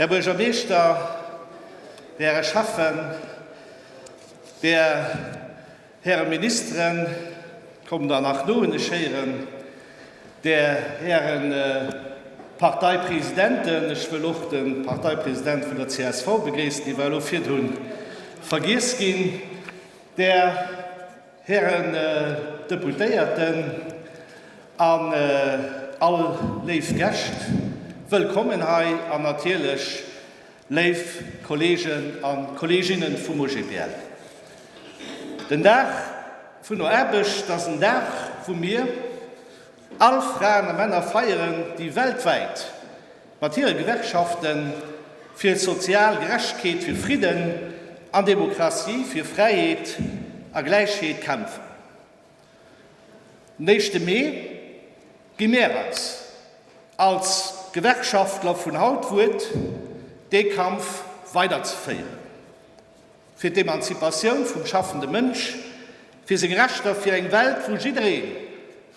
Buergermeeschter, Dir Häre Schäffen, Dir Häre Ministeren, et kommen der nach no, hunn ech héieren, Dir Häre Parteipresidenten, ech wëll och de Parteipresident vun der csv begréissen, dee war elo virdru vergiess ginn, Dir Hären Deputéierten an all léif Gäscht, wëllkommen hei an natierlech léif Kolleegen a Kolleeginnen vum OGBL. Den Dag vun der Aarbecht ass en Dag, wou mir all Fraen a Männer feieren, déi weltwäit mat hire Gewerkschafte fir sozial Gerechtegkeet, fir Fridden an Demokratie, fir Fräiheet a Gläichheet kämpfen. Den éischte Mee gi mär eis als Gewerkschaftler vun haut d'Wuert, dee Kampf weiderzeféieren. Fir d'Emanzipatioun vum schaffende Mënsch, fir seng Rechter, fir eng Welt, wou jiddereen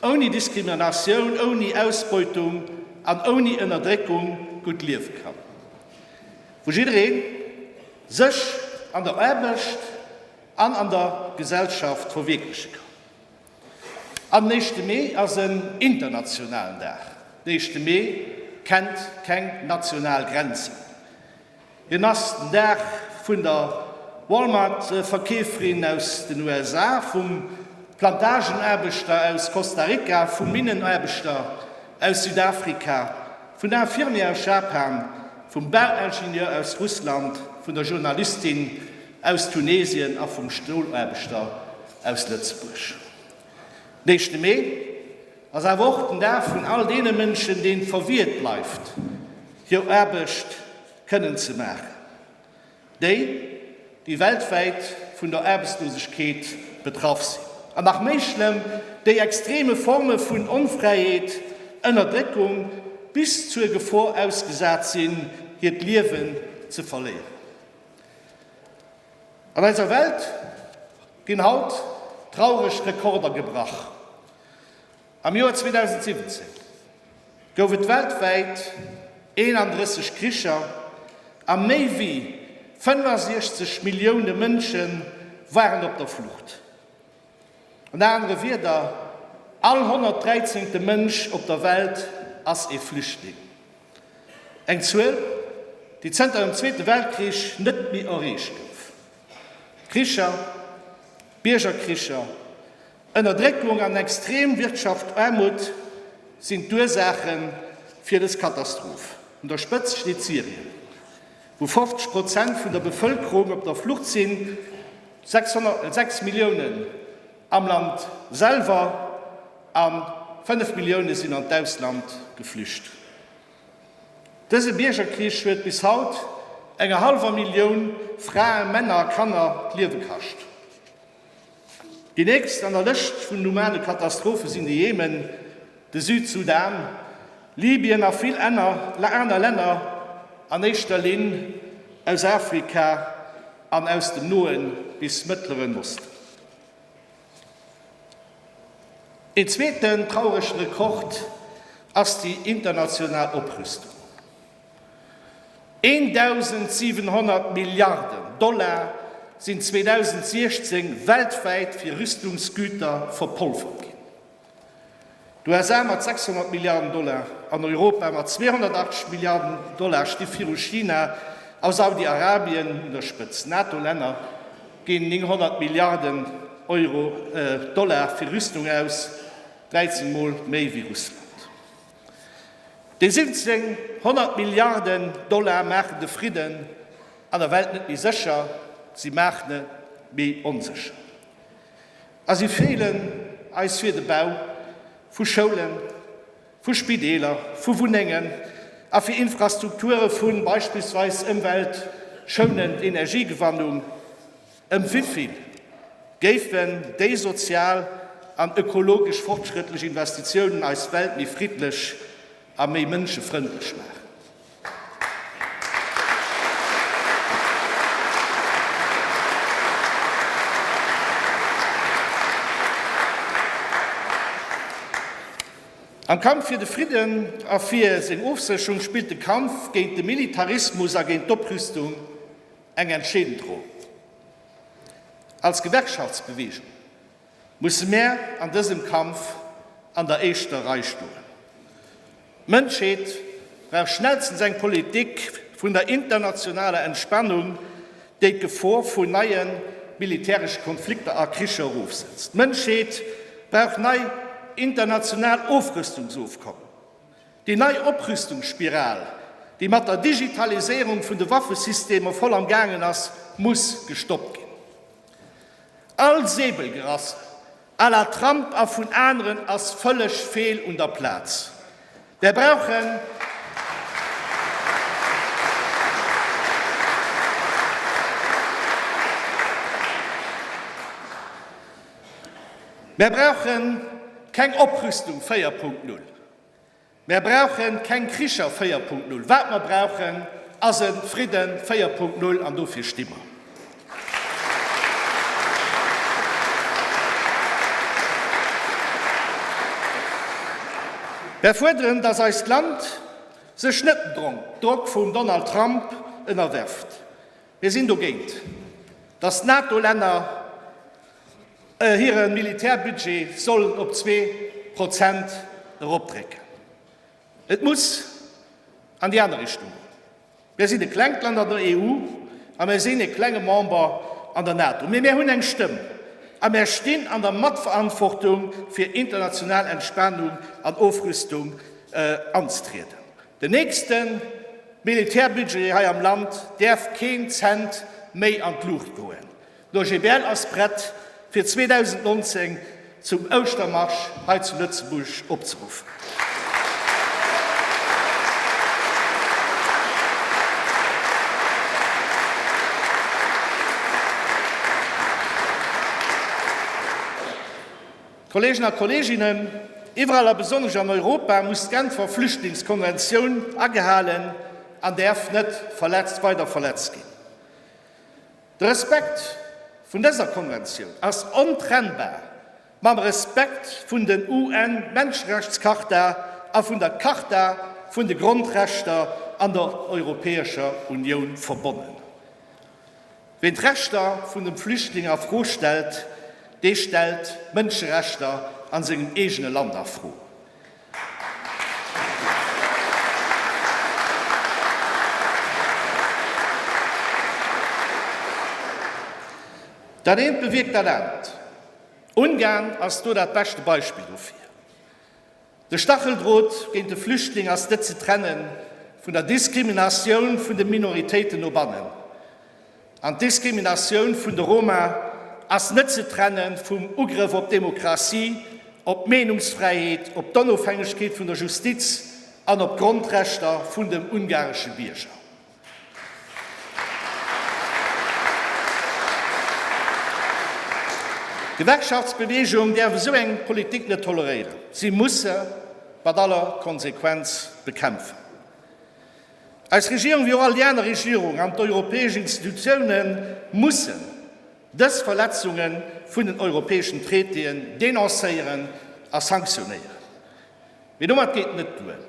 ouni Diskriminatioun, ouni Ausbeutung an ouni Ënnerdréckung gutt liewe kann, wou jidderee sech an der Aarbecht an an der Gesellschaft verwierkleche kann. An den éischte Mee ass en internationalen Dag. Den éischte Mee kennt keng national Grenzen. Hien ass den Dag vun der Walmart-Verkeeferin aus den USA, vum Plantagenaarbechter aus Costa Rica, vum Minnenaarbechter aus Südafrika, vun der Infirmière aus Japan, vum Bauingenieur aus Russland, vun der Journalistin aus Tunesien a vum Stolaarbechter aus Lëtzebuerg. Den éischte Mee ass awer och den Dag vun all deene Mënschen, deenen verwiert bleift, hir Aarbecht kënnen ze maachen, déi, déi weltwäit vun der Aarbechtslosegkeet betraff sinn, an nach méi schlëmm, déi extreme Forme vun Onfräiheet, Ënnerdréckung bis zur Gefor ausgesat sinn, hiert Liewen ze verléieren. An eiser Welt ginn haut traureg Rekorder gebrach. Am Joer 2017 gouf et weltwäit 31 Kricher a méi wéi 65 Millioune Mënsche waren op der Flucht. An anere Wierder, all 113. Mënsch op der Welt ass ee Flüchtling. Eng Zuel, déi zënter dem Zweete Weltkrich net méi erreecht gouf. Kricher, Biergerkricher, Ënnerdréckung an extrem Wirtschaft Aarmut sinn d'Ursaache fir dës Katastroph. Un der Spëtzt steet Syrien, wou 50 Prozent vun der Bevëlkerung op der Flucht sinn, 6 Milliounen am Land selwer a 5 Millioune sinn an d'Ausland geflücht. Dëse Biergerkrich huet bis haut enger hallwer Millioun Fraen, Männer a Kanner d'Liewe kascht. Déi nächst an der Lëscht vun humane Katastrophe sinn de Jemen, de Südsudan, Libyen a vill aner Länner, an éischter Linn aus Afrika an aus dem Noen bis Mëttleren Osten. Een zweeten trauregen Rekord ass déi international Oprüstung. 1.700 Milliarden Dollar sinn 2016 weltwäit fir Rüstungsgüter verpolfert ginn. D'USA mat 600 Milliarden Dollar an Europa mat 280 Milliarden Dollar sti viru China a Saudi-Arabien un der Spëtzt. NATO-Länner ginn 900 Milliarden Euro, Dollar fir Rüstung aus, 13 Mol méi wéi Russland. Déi 1700 Milliarden Dollar maachen de Fridden an der Welt net méi sécher, si maachen e méi onsécher. A si feelen eis fir de Bau vu Schoulen, vu Spideeler, vu Wunnengen a fir Infrastrukture vu beispillsweis ëmweltschounend Energiegewannung. Ëm wivill géifen déi sozial an ökologesch fortschrëttlech Investitiounen eis Welt méi friddlech a méi mënschefrëndlech maachen? Am Kampf fir de Fridden a fir seng Ofsécherung spillt de Kampf géint de Militarismus a géint d'Oprüstung eng entscheedend Roll. Als Gewerkschaftsbewegung musse mär an dësem Kampf an der éischter Rei stoen. D'Mënschheet brauch schnellstens eng Politik vun der internationaler Entspannung, déi d'Gefor vun neie militäresche Konflikter a Kricher erofsetzt. D'Mënschheet brauch nei international Ofrüstungsofkommen. Déi nei Oprüstungsspiral, déi mat der Digitaliséierung vun de Waffesystemer voll am gaangen ass, muss gestoppt ginn. All Säbelgerassel à la Trump a vun aneren ass vëlleg feel un der Plaz. Mär brauchen. Mär brauchen keng Oprüstung 4.0. Mär brauche keng Kricher 4.0. Wat mer brauchen, ass e Fridden 4.0, an dofir sti mer. Mär fuerderen, dass eist Land sech net dem Drock vum Donald Trump ënnerwerft. Mir sinn dogéint, dass d'NATO-Länner hire Militärbudget sollen op 2% eropdrécken. Et muss an déi aner Richtung goen. Mir sinn e klengt Land an der EU a mir sinn e klenge Member an der NATO, mee mir hunn eng Stëmm a mir stinn an der Matverantwortung fir international Entspanung an Ofrüstung anzetrieden. Den nächste Militärbudget hei am Land däerf keen Cent méi an d'Luucht goen. D'OGBL ass prett fir 2019 zum Ouschtermarsch hei zu Lëtzebuerg opzeruffen. Kolleegen a Kolleeginnen, iwwerall a besonnesch an Europa muss d'Genfer Flüchtlingskonventioun agehalen an däerf net verletzt, weider verletzt ginn. De Respekt vun dëser Konventioun ass ontrennbar mam Respekt vun den UN-Menscherechtscharta a vun der Charta vun de Grondrechter an der Europäescher Unioun verbonnen. Ween d'Rechter vun dem Flüchtling a Fro stellt, dee stellt d'Mënscherechter an sengem eegene Land a Fro. Dat eent bewierkt dat anert. Ungarn ass do dat beschte Beispill dofir. De Stacheldrot géint de Flüchtling ass net ze trenne vun der Diskriminatioun vun de Minoritéiten no bannen. An d'Diskriminatioun vun de Roma ass net ze trenne vum Ugrëff op d'Demokratie, op d'Meenungsfräiheet, op d'Onofhängegkeet vun der Justiz an op d'Grondrechter vun dem ungaresche Bierger. D'Gewerkschaftsbewegung däerf esou eng Politik net toleréieren. Si muss se mat aller Konsequenz bekämpfen. Eis Regierung, wéi och all déi aner Regierung an d'europäesch Institutiounen, mussen dës Verletzunge vun den europäeschen Traitéen denoncéieren a sanktionéieren. Mee domat geet et net duer.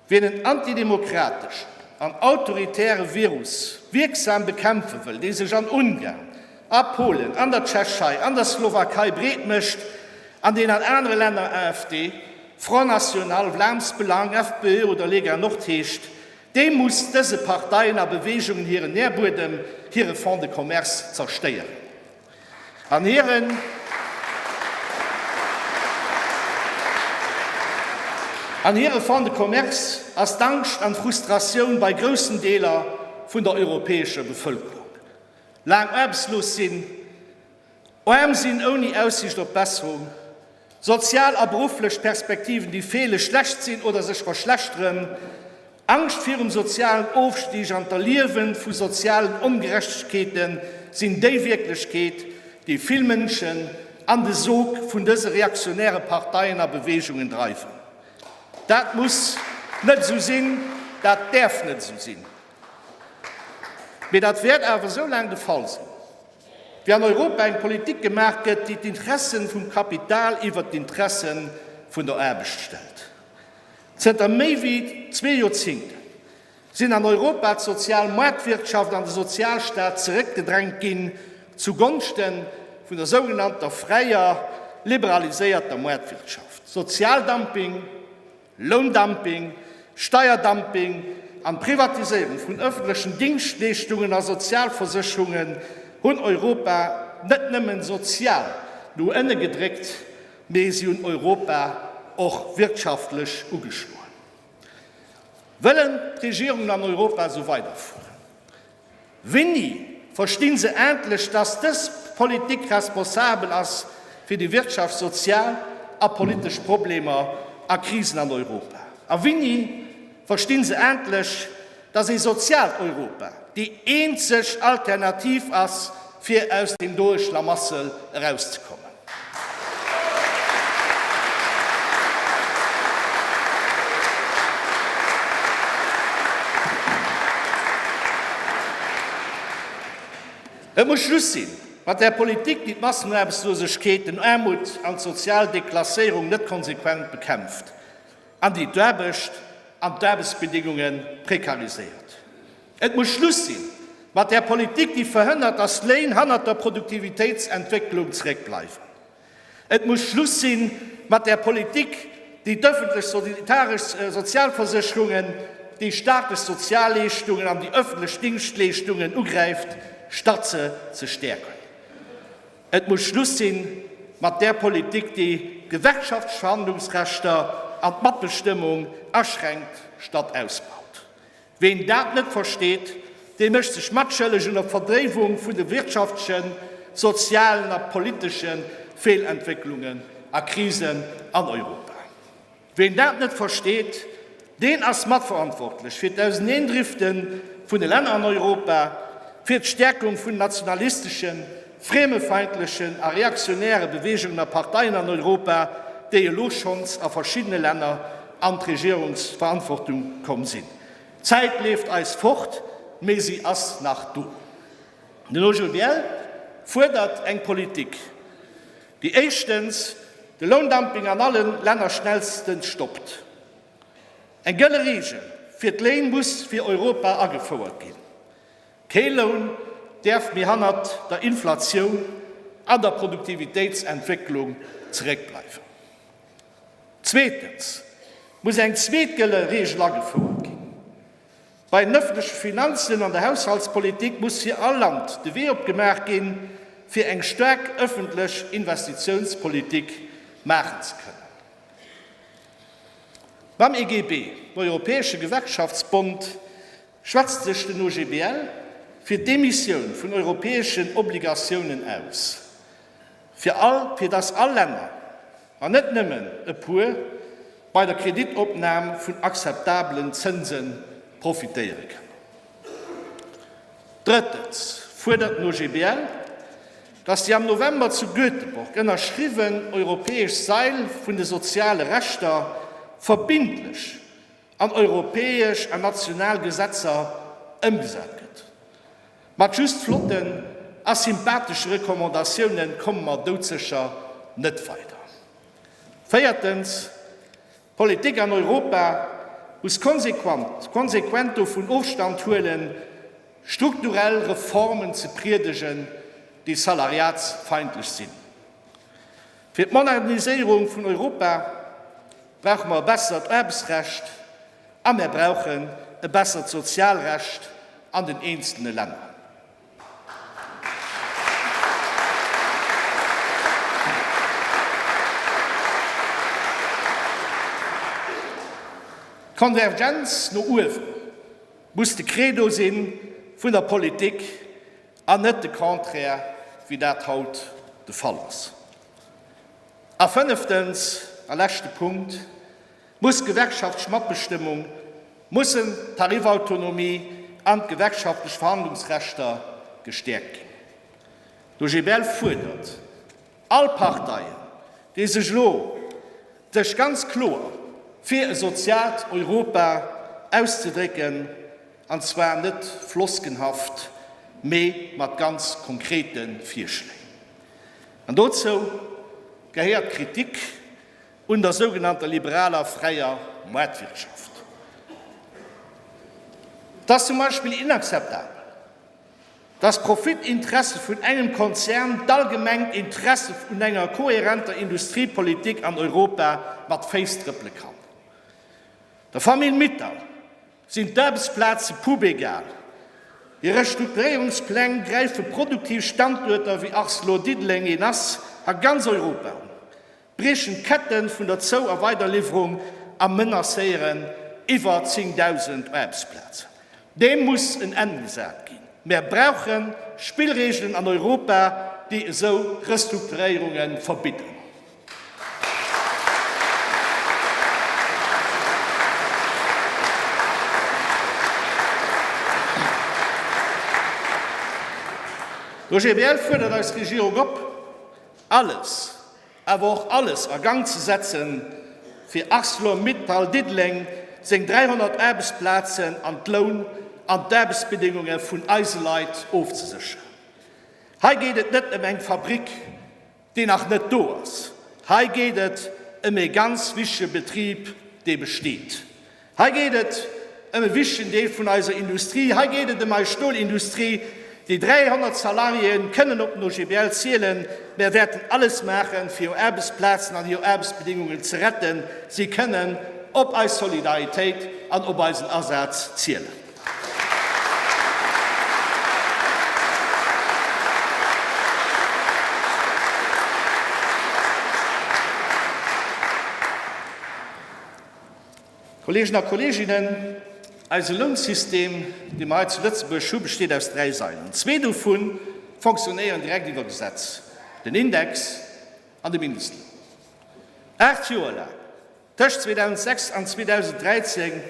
Wien en antidemokrateschen an autoritäre Virus wierksam bekämpfe wëll, dee sech an Ungarn, a Polen, an der Tschechei, an der Slowakei breet mécht an deen an anere Länner AfD, Front National, Vlaams Belang, FPÖ oder Lega Nord heescht, dee muss dëse Parteien a Beweegungen hiren Nährbuedem, hire Fonds de commerce zerstéieren. An hiren An hire Fonds de commerce ass d'Angscht an d'Frustratioun bei groussen Deeler vun der europäescher Bevëlkerung. Laang aarbechtslos sinn, aarm sinn ouni Aussiicht op Besserung, sozial a berufflech Perspektiven, déi feelen, schlecht sinn oder sech verschlechteren, Angscht virum sozialen Ofstig an d'Erliewe vu sozialen Ongerechtegkeete sinn déi Wierklechkeet, déi vill Mënschen an de Sog vun dëse reaktionäre Parteien a Beweegungen dreiwen. Dat muss net esou sinn, dat däerf net esou sinn. Mee dat wäert awer esou laang de Fall sinn, wéi an Europa eng Politik gemaach gëtt, déi d'Interessen vum Kapital iwwert d'Interessen. vun der Aarbecht stellt. Zënter méi wéi zwee Joerzingte sinn an Europa d'sozial Moartwirtschaft an de Sozialstaat zeréckgedrängt ginn zu Gonschte vun der sougenannter fräier, liberaliséierter Moartwirtschaft. Sozialdumping, Loundumping, Steierdumping an d'Privatiséierung vun ëffentlechen Dingschtleeschtungen a Sozialversécherungen hunn Europa net nëmmen sozial no ënne gedréckt, mee si hunn Europa och wirtschaftlech ugeschloen. Wëllen d'Regierungen an Europa esou weiderfueren? Wéini verstinn se endlech, dass dës Politik responsabel ass fir déi wirtschafts-, sozial a politesch Problemer a Krisen an Europa? A wéini verstinn se endlech, dass ee soziaalt Europa déi eenzeg Alternativ ass, fir aus deem doe Schlamassel erauszekommen? Et muss Schluss sinn mat där Politik, déi d'Massenaarbechtslosegkeet, den Aarmut an d'sozial Deklasséierung net konsequent bekämpft an déi d'Aarbecht an d'Aarbechtsbedingunge prekariséiert. Et muss Schluss sinn mat där Politik, déi verhënnert, dass d'Léin hannert der Produktivitéitsentwécklung zeréckbleiwen. Et muss Schluss sinn mat där Politik, déi d'ëffentlech solidarisch Sozialversécherungen, déi staatlech Sozialleeschtungen an déi ëffentlech Dingschtleeschtungen ugräift, statt se ze stäerken. Et muss Schluss sinn mat där Politik, déi d'Gewerkschaftsverhandlungsrechter an d'Matbestëmmung aschränkt, statt ausbaut. Ween dat net versteet, dee mécht sech matschëlleg un der Verdréiwung vun de wirtschaftlechen, sozialen a politesche Feelentwécklungen a Krisen an Europa. Ween dat net versteet, deen ass matverantwortlech fir d'Auseneendrifte vun de Länner an Europa, fir d'Stäerkung vun nationalisteschen, friemefeindlechen a reaktionäre Beweegungen a Parteien an Europa, déi elo schonns a verschiddene Länner an d'Regierungsverantwortung komm sinn. D'Zäit leeft eis fort, mee si ass nach do. Den OGBL fuerdert eng Politik, déi éischtens de Loundumping an alle Länner schnellstens stoppt. Eng gëlle Reegel fir d'Léin muss fir Europa agefouert ginn. Kee Loun däerf méi hannert der Inflatioun an der Produktivitéitsentwécklung zeréckbleiwen. Zweetens muss eng zweet gëlle Reegel agefouert ginn. Bei den ëffentleche Finanzen an der Haushaltspolitik muss fir all Land de Wee opgemaach ginn, fir eng staark ëffentlech Investitiounspolitik maachen ze kënnen. Mam EGB, dem Europäesche Gewerkschaftsbond, schwätzt sech den OGBL fir d'Emissioun vun europäeschen Obligatiounen aus, fir all, fir datt all Länner, an net nëmmen e puer, bei der Kreditopnam vun akzeptabelen Zënse profitéiere kënnen. Drëttens fuerdert den OGBL, datt déi am November zu Göteborg ënnerschriwwen europäesch Sail vun de soziale Rechter verbindlech an europäesch an national Gesetzer ëmgesat gëtt. Mat just flotten a sympathesche Recommandatioune komme mer doudsécher net weider. Véiertens, D'Politik an Europa muss konsequent konsequent dovun Ofstand huelen, strukturell Reformen ze priedegen, déi salariatsfeindlech sinn. Fir d'Moderniséierung vun Europa brauche mer e bessert Aarbechtsrecht a mer brauchen e bessert Sozialrecht an den eenzelne Länner. D'Konvergenz no uewe muss de Credo si vun der Politik an net de Contraire, wéi dat haut de Fall ass. A fënneftens a leschte Punkt, muss d'gewerkschaftlech Matbestëmmung, mussen d'Tarifautonomie an d'gewerkschaftlech Verhandlungsrechter gestäerkt ginn. D'OGBL fuerdert all Parteien, déi sech elo sech ganz kloer fir e soziaalt Europa auszedrécken, an zwar net floskenhaft, mee mat ganz konkrete Virschléi. An dozou gehéiert d'Kritik. un der sougenannter liberaler fräier Moartwirtschaft. Et ass zum Beispill inakzeptabel, dass d'Profitinteresse vun engem Konzern d'allgemengt Interesse un enger kohärenter Industriepolitik an Europa mat Féiss trëppele kann. Der Famill Mittal sinn d'Aarbechtsplaze pubegal. Hir Restrukturéierungspläng gräife produktiv Standuerter wéi Arcelor Diddeleng, Enas a ganz Europa un, briechen d'Kette vun der Zou a Weiderliwwerung a menacéieren iwwer 10.000 Aarbechtsplazen. Deem muss en Enn gesat ginn. Mär brauche Spillreegelen an Europa, déi esou Restrukturéierunge verbidden. D'OGBL fuerdert eis Regierung op, alles, awer och alles a Gang ze setzen, fir Arcelor-Mittal Diddeleng seng 300 Aarbechtsplazen an d'Loun an d'Aarbechtsbedéngunge vun eise Leit ofzesécheren. Hei geet et net ëm eng Fabrick, déi nach net do ass. Hei geet et ëm ee ganz wichtege Betrib, dee besteet. Hei geet et ëm e wichtegen Deel vun eiser Industrie. Hei geet et ëm eis Stolindustrie. Déi 300 Salariéen kënnen op den OGBL zielen. Mär wäerten alles maachen, fir hir Aarbechtsplazen an hir Aarbechtsbedingungen ze retten. Si kënnen op eis Solidaritéit an op eisen Asaz zielen. Kolleegen a Kolleeginnen, eise Lounsystem, dee mer hei zu Lëtzebuerg hu, besteet aus dräi Sailen. Zwee dovu fonctionnéieren direkt iwwer Gesetz, den Index an de Mindestloun. Aacht Joer laang Tëscht 2006 an 2013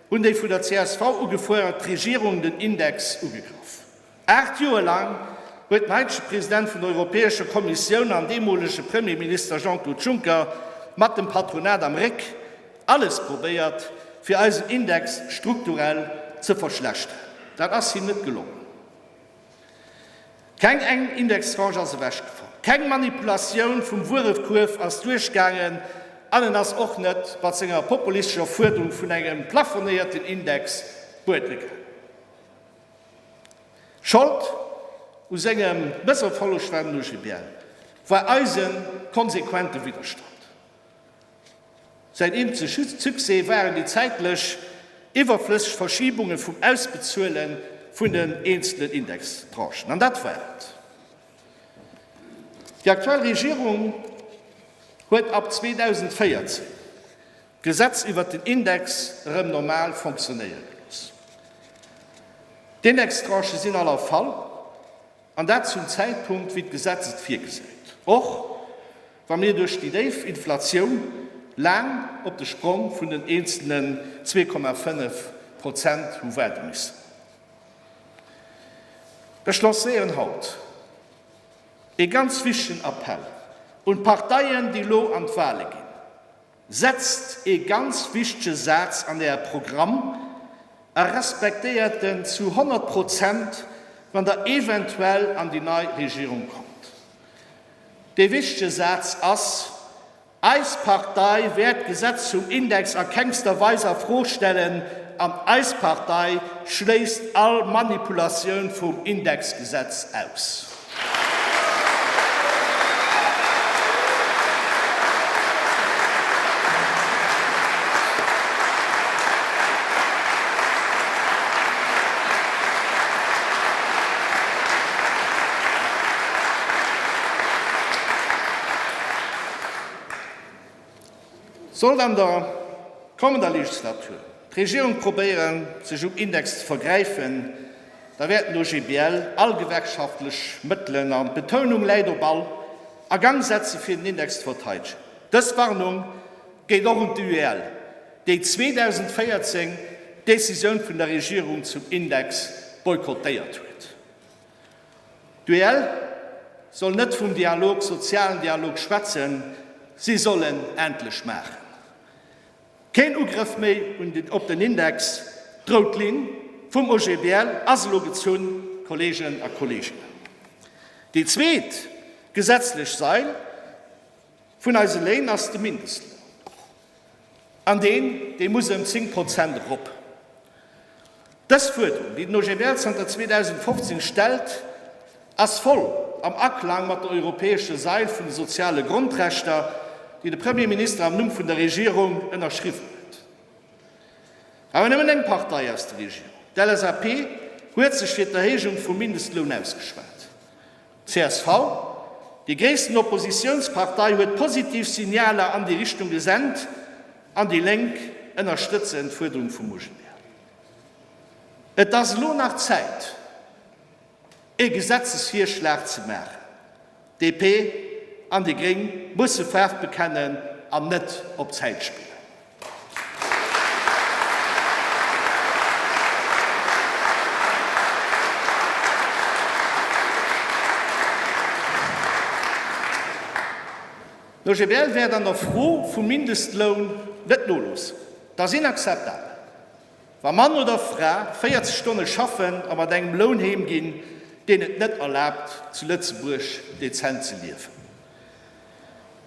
hunn déi vun der csv ugefuerdert Regierungen den Index ugegraff. Aacht Joer laang huet den haitege President vun der Europäescher Kommissioun an deemolege Premierminister Jean-Claude Juncker mat dem Patronat am Réck alles probéiert, fir eisen Index strukturell ze verschlechteren. Dat ass him net gelongen. Keng eng Indextranche ass ewechgefall, keng Manipulatioun vum Wuerekuerf ass duerchgaangen an en ass och net mat senger populistescher Fuerderung vun engem plafonéierten Index buedele gaangen. Schold u sengem Mësserfolleg war den OGBL, war eise konsequente Widderstand. Säin eenzege Succès waren déi zäitlech iwwerflësseg Verschibunge vum Ausbezuele vun den eenzelen Indextranchen. An dat war et. Déi aktuell Regierung huet ab 2014 d'Gesetz iwwert den Index erëm normal fonctionnéiere gelooss. D'Indextranchë sinn all erfall. An dat zum Zäitpunkt, wéi d'Gesetz et virgesäit, och wa mir duerch déi déif Inflatioun laang op de Sprong vun den eenzelnen 2,5 Prozent hu waarde missen. Ech lancéieren haut ee ganz wichtegen Appell un d'Parteien, déi elo an d'Wahle ginn, Setzt ee ganz wichtege Saz an Äer Programm a respektéiert en zu 100 Prozent, wann Der eventuell an déi nei Regierung kommt. Dee wichtege Saz ass, Eis Partei wäert d'Gesetz zum Index a kengster Weis a Fro stellen an eis Partei schléisst all Manipulatioun vum Indexgesetz aus. Sollt an der kommender Legislatur d'Regierung probéieren, sech um Index ze vergräifen, da wäert den OGBL all gewerkschaftlech Mëttelen, an d'Betounung läit op all, a Gang setzen, fir den Index ze verteidegen. Dës Warnung geet och un d'UEL, déi 2014 d'Decisioun vun der Regierung zum Index boykottéiert huet. D'UEL soll net vum Dialog, sozialen Dialog schwätzen, si soll en endlech maachen. Keen Ugrëff méi op den Index, d'rout Linn vum OGBL ass elo gezunn, Kolleegen a Kolleeginnen. Déi zweet gesetzlech Sail vun eise Léin ass de Mindestloun. An deen, dee muss ëm 10 Prozent erop. Dës Fuerderung, déi den OGBL zanter 2015 stellt, ass voll am Aklang mat der europäescher Sail vun de soziale Grondrechter, déi de Premierminister am Numm vun der Regierung ënnerschriwwen huet. Awer nëmmen eng Partei aus der Regierung, d'LSAP, huet sech fir d'Erhéijung vum Mindestloun ausgeschwat. Csv, déi gréissten Oppositiounspartei, huet positiv Signaler an déi Richtung gesent an déi Lénk ënnerstëtzen d'Fuerderung vum OGBL. Et ass elo nach Zäit, ee Gesetzesvirschlag ze maachen. DP an déi Gréng musse Faarf bekennen an net op Zäit spillen. Den OGBL wäert an der Fro vum Mindestloun net noloossen. Et ass inakzeptabel, wa Mann oder Fra 40 Stonne schaffen a mat engem Loun heem ginn, deen et net erlaabt, zu Lëtzebuerg dezent ze liewen.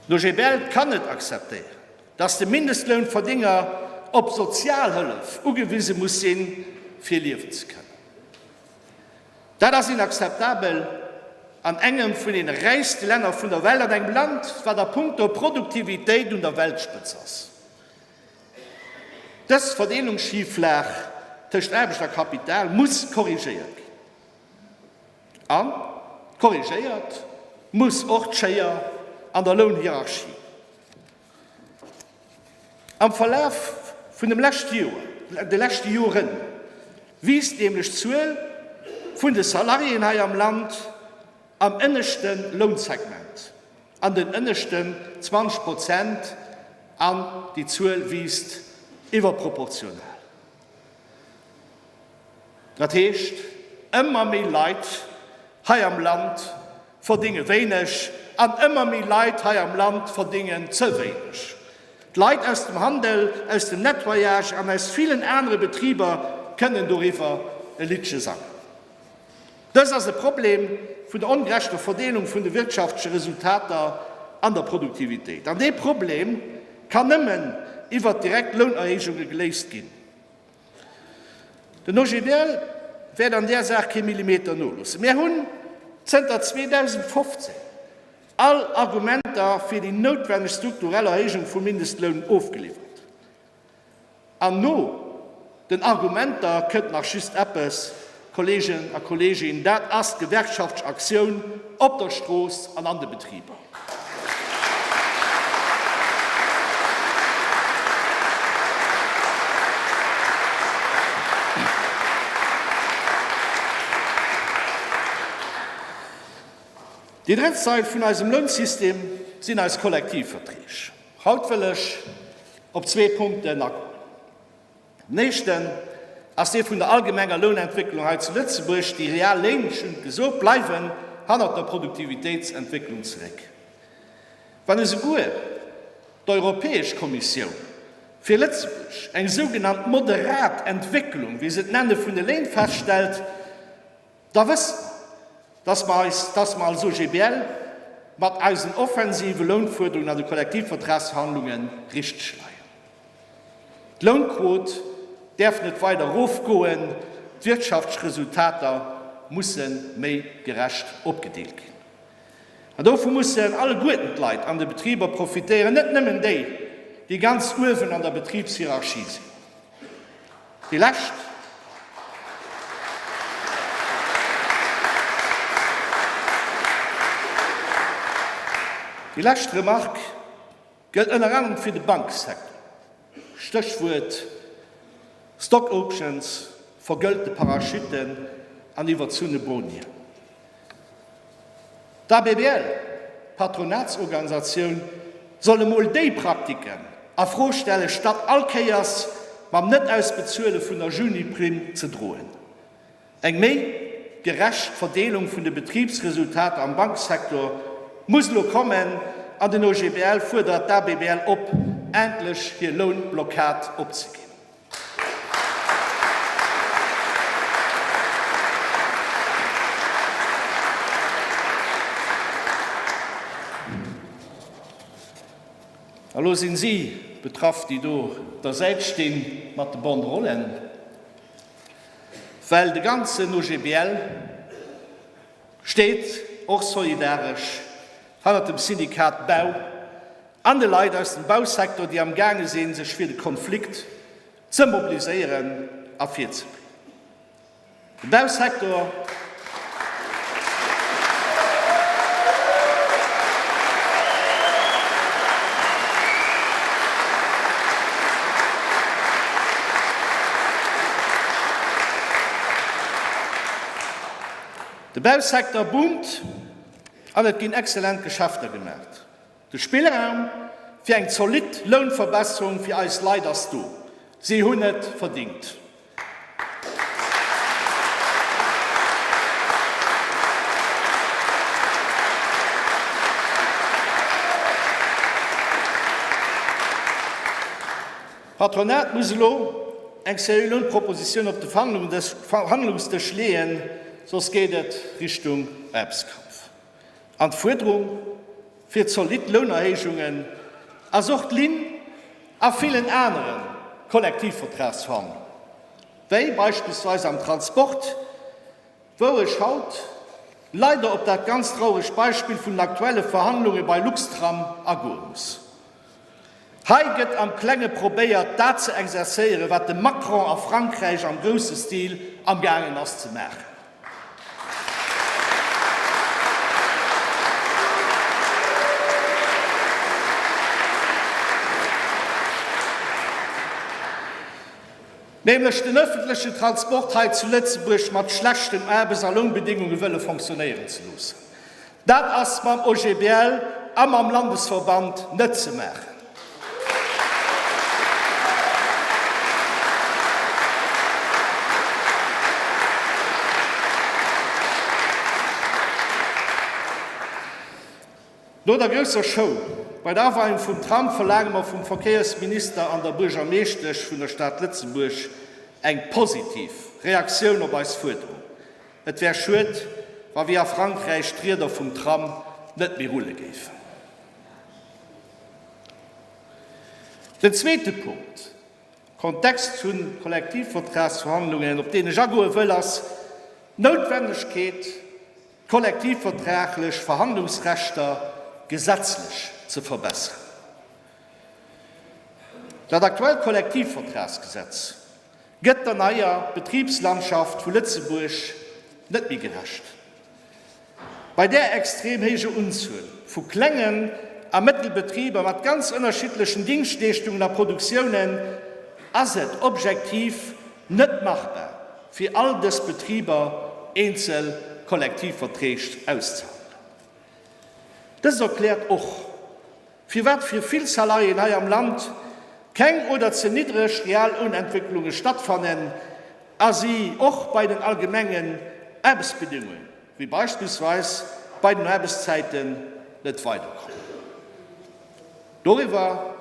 Den OGBL kann net akzeptéieren, dass de Mindestlounverdénger op Sozialhëllef ugewise muss sinn, fir liewen ze kënnen. Dat ass inakzeptabel an engem vun deene räichste Länner vun der Welt, an engem Land, wat a puncto Produktivitéit un der Weltspëtz ass. Dës Verdeelungsschiflag tëscht Aarbecht a Kapital muss korrigéiert ginn. A korrigéiert muss och d'Schéier an der Lounhierarchie. Am Verlaf vun dem leschte Joer, de leschte Joren, wiisst nämlech d'Zuel vun de Salariéen hei am Land am ënneschte Lounsegment, an den ënneschten 20 Prozent, an déi Zuel wiisst iwwerproportional. Dat heescht, ëmmer méi Leit hei am Land verdénge wéineg an ëmmer méi Leit hei am Land verdéngen ze wéineg. D'Leit aus dem Handel, aus dem Nettoyage an aus villen anere Betriber kënnen doriwwer e Liddche sangen. Dëst ass e Problem vun der ongerechter Verdeelung vun de wirtschaftleche Resultater an der Produktivitéit. An dee Problem kann nëmmen iwwert direkt Lounerhéijunge geléist ginn. Den OGBL wäert an där Saach kee Millimeter noloossen. Mär hunn zënter 2015 all Argumenter fir déi noutwenneg strukturell Erhéijung vum Mindestloun ofgeliwwert. An no den Argumenter kënnt nach just eppes, Kolleegen a Kolleegin, dat ass d'gewerkschaftlech Aktioun op der Strooss an an de Betriber. Déi drëtt Sail vun eisem Lounsystem sinn eis Kollektivverträg. Haut wëll ech op zwee Punkten agoen. Den éischten ass dee vun der allgemenger Lounentwécklung hei zu Lëtzebuerg. Déi real Léin, ech hunn et gesot, bleiwen hannert der Produktivitéitsentwécklung zeréck. Wann esouguer d'Europäesch Kommissioun fir Lëtzebuerg eng sougenannt moderat Entwécklung, wéi se et nenne, vun de Léin feststellt, Da wësse mer, dass mer eis, dass mer als OGBL mat eisen offensive Lounfuerderungen an de Kollektivvertragsverhandlunge richteg leien. D'Lounquot däerf net weider erofgoen, d'wirtschaftlech Resultater musse méi gerecht opgedeelt ginn. An dovu mussen alleguerten d'Leit an de Betriber profitéieren, net nëmmen déi, déi ganz uewen an der Betribshierarchie sinn. Déi lescht. Déi lescht Remarque gëllt ënner anerem fir de Banksecteur, Stéchwuert Stock Options, vergëllte Parachuten an iwwerzunne Bonien. D'ABBL, d'Patronatsorganisatioun, soll emol déi Praktiken a Fro stellen, statt all Kéiers mam Net-Ausbezuele vun der Juniprimm ze droen. Eng méi gerecht Verdeelung vun de Betribsresultater am Banksecteur muss elo kommen an den OGBL fuerdert d'ABBL op, endlech hir Lounblockad opzeginn. A lo sinn si betraff, déi do op der Säit sti mat de Banderollen, well de ganzen OGBL steet och solidaresch hannert dem Syndikat Bau an de Leit aus dem Bausecteur, déi amgaange sinn, sech fir de Konflikt ze mobiliséieren a virzebereeden. De Bausecteur. De Bausecteur boomt an et ginn excellent Geschäfter gemaach. De Spillraum fir eng zolidd Lounverbesserung fir eis Leit ass do. Si hunn et verdingt. D'Patronat muss elo eng seriö Lounpropositioun op de Verhandlungsdësch leeën, soss geet et Richtung Aarbechtskampf. An d'Fuerderung fir zolidd Lounerhéijungen ass och d'Linn a villen anere Kollektivvertragsverhandlungen, wéi beispillsweis am Transport, wou ech haut leider op dat ganz trauregt Beispill vun den aktuelle Verhandlunge bei Luxtram agoe muss. Hei gëtt am Klenge probéiert, dat ze exerzéieren, wat de Macron a Frankräich am grousse Stil amgaangen ass ze maachen. Nämlech den öffentlechen Transport hei zu Lëtzebuerg mat schlechten Aarbechts a Lounbedéngunge wëlle fonctionnéieren ze loossen. Dat ass mam OGBL a mam Landesverband net ze maachen. No der grousser Show bei der Aweiung vum Tram verlaange mer vum Verkéiersminister an der Buergermeeschtesch vun der Stad Lëtzebuerg eng positiv Reaktioun op eis Fuerderung. Et wär schued, wa wéi a Frankräich d'Rieder vum Tram net méi rulle géifen. Den zweete Punkt, Kontext vun Kollektivvertragsverhandlungen, op deen ech agoe wëll, ass d'Noutwennegkeet, d'kollektivvertraglech Verhandlungsrechter gesetzlech ze verbessern. Dat aktuellt Kollektivvertragsgesetz gëtt der neier Betribslandschaft vu Lëtzebuerg net méi gerecht. Bei där extrem héijer Unzuel vu klengen a Mëttelbetriber mat ganz ënnerschiddlechen Dingschtleeschtungen a Produktiounen ass et objektiv net machbar, fir all dës Betriber eenzel Kollektivverträg auszehandelen. Dëst erkläert och, firwat fir vill Salariéen hei am Land keng oder ze niddreg Reallounentwécklunge stattfannen a si och bei den allgemengen Aarbechtsbedingungen, wéi beispillsweis bei den Aarbechtszäiten, net weiderkommen. Doriwwer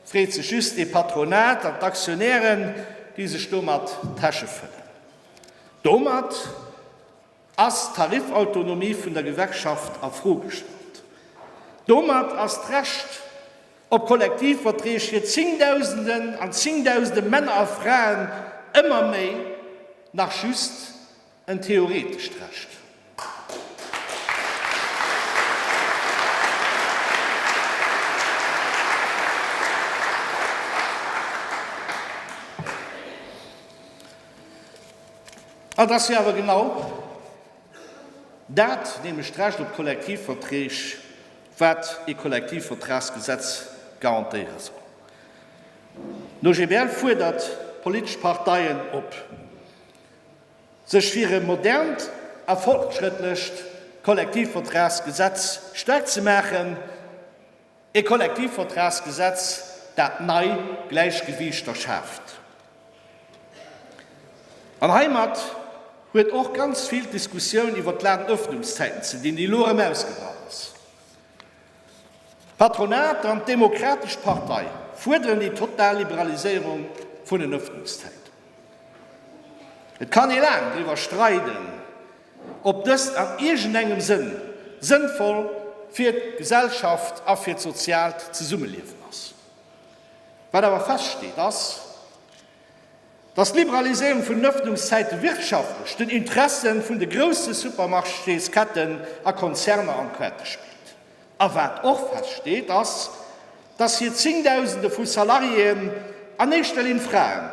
freet sech just ee Patronat an d'Aktionären, déi sech domat d'Täsche fëllen. Domat ass d'Tarifautonomie vun der Gewerkschaft a Fro gestallt. Domat ass d'Recht op Kollektivverträg fir Zéngdausenden an Zéngdausende Männer a Fraen ëmmer méi nach just en theoretescht Recht. An et ass jo awer genau dat, nämlech d'Recht op Kollektivverträg, wat ee Kollektivvertragsgesetz garantéiere soll. Den OGBL fuerdert d'politesch Parteien op, sech fir e modernt a fortschrëttlecht Kollektivvertragsgesetz staark ze maachen, E Kollektivvertragsgesetz, dat nei Gläichgewiichter schaaft. An heimat huet och ganz vill d'Diskussioun iwwert d'Ladenöffnungszäiten ze dinn, déi elo erëm ausgebrach ass. D'Patronat an d'Demokratesch Partei fuerderen déi total Liberaliséierung vun den Öffnungszäiten. Et kann ee laang driwwer streiden, ob dëst an iergendengem Sënn sënnvoll. fir d'Gesellschaft a fir d'soziaalt Zesummeliewen ass. Wat awer feststeet, ass, dass d'Liberaliséierung vun den Öffnungszäite wirtschaftlech den Interesse vun de grousse Supermarchésketten a Konzerner an d'Kaarte spillt. A wat och feststeet, ass, dass hir Zéngdausende vu Salariéen, an éischter Linn Fraen,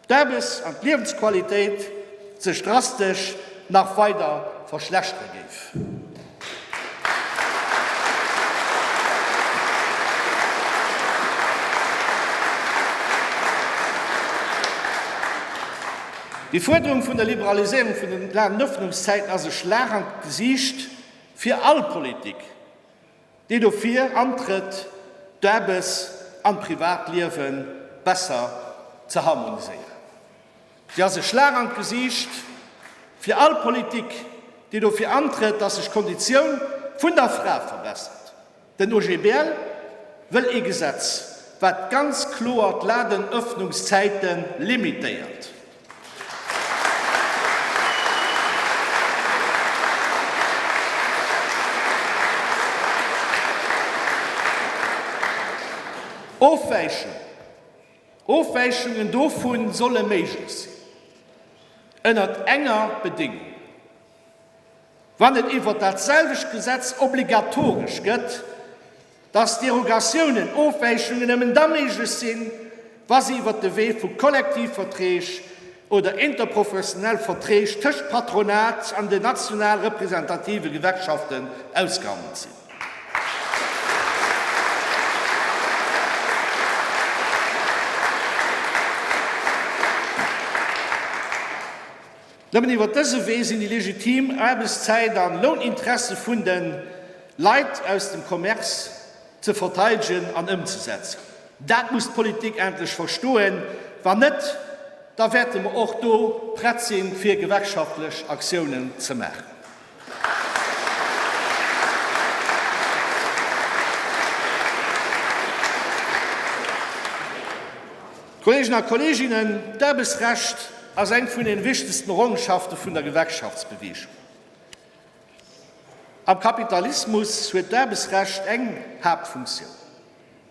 d'Aarbechts an d'Liewensqualitéit sech drastesch nach weider verschlechtere géif. Déi Fuerderung vun der Liberaliséierung vun den Ladenëffnungszäiten ass e Schlag an d'Gesiicht fir all Politik, déi dofir antrëtt, d'Aarbechts an d'Privatliewe besser ze harmoniséieren. Si ass e Schlag an d'Gesiicht fir all Politik, déi dofir antrëtt, dass sech d'Konditioun vun der Fra verbessert. Den OGBL wëll ee Gesetz, wat ganz kloer d'Ladenëffnungszäite limitéiert. Ofwäichung, Ofwäichungen dovu solle méiglech sinn, ënnert enger Bedéngung, Wann et iwwert dat selwecht Gesetz obligatoresch gëtt, dass Derogatiounen, Ofwäichungen nëmmen da méiglech sinn, wa se iwwert de Wee vu Kollektivverträg oder interprofessionell Verträg tëscht Patronat an den national representative Gewerkschaften ausgehandelt sinn. Nëmmen iwwer dëse Wee sinn déi legitim Aarbechtszäit an Louninteresse vun de Leit aus dem Commerce ze verteidegen an ëmzesetzen. Dat muss d'Politik endlech verstoen. Wann net, da wäerte mer och do prett sinn, fir gewerkschaftlech Aktiounen ze maachen. Kolleegen a Kolleeginnen, d'Aarbechtsrecht ass eng vun den wichtegsten Errongenschaften vun der Gewerkschaftsbewegung. Am Kapitalismus huet d'Aarbechtsrecht eng Haaptfunktioun,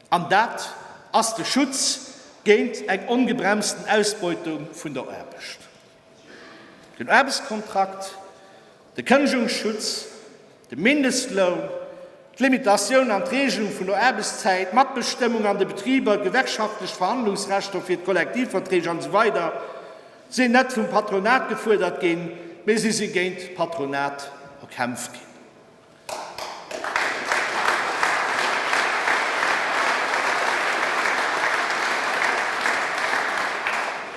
an dat ass de Schutz géint eng ongebremsten Ausbeutung vun der Aarbecht. Den Aarbechtskontrakt, de Kënnegungsschutz, de Mindestloun, d'Limitatioun an d'Regelung vun der Aarbechtszäit, d'Matbestëmmung an de Betriber, gewerkschaftlech Verhandlungsrechter fir d'Kollektivverträg an esou weider sinn net vum Patronat gefuerdert ginn, mee si si géint d'Patronat erkämpft ginn.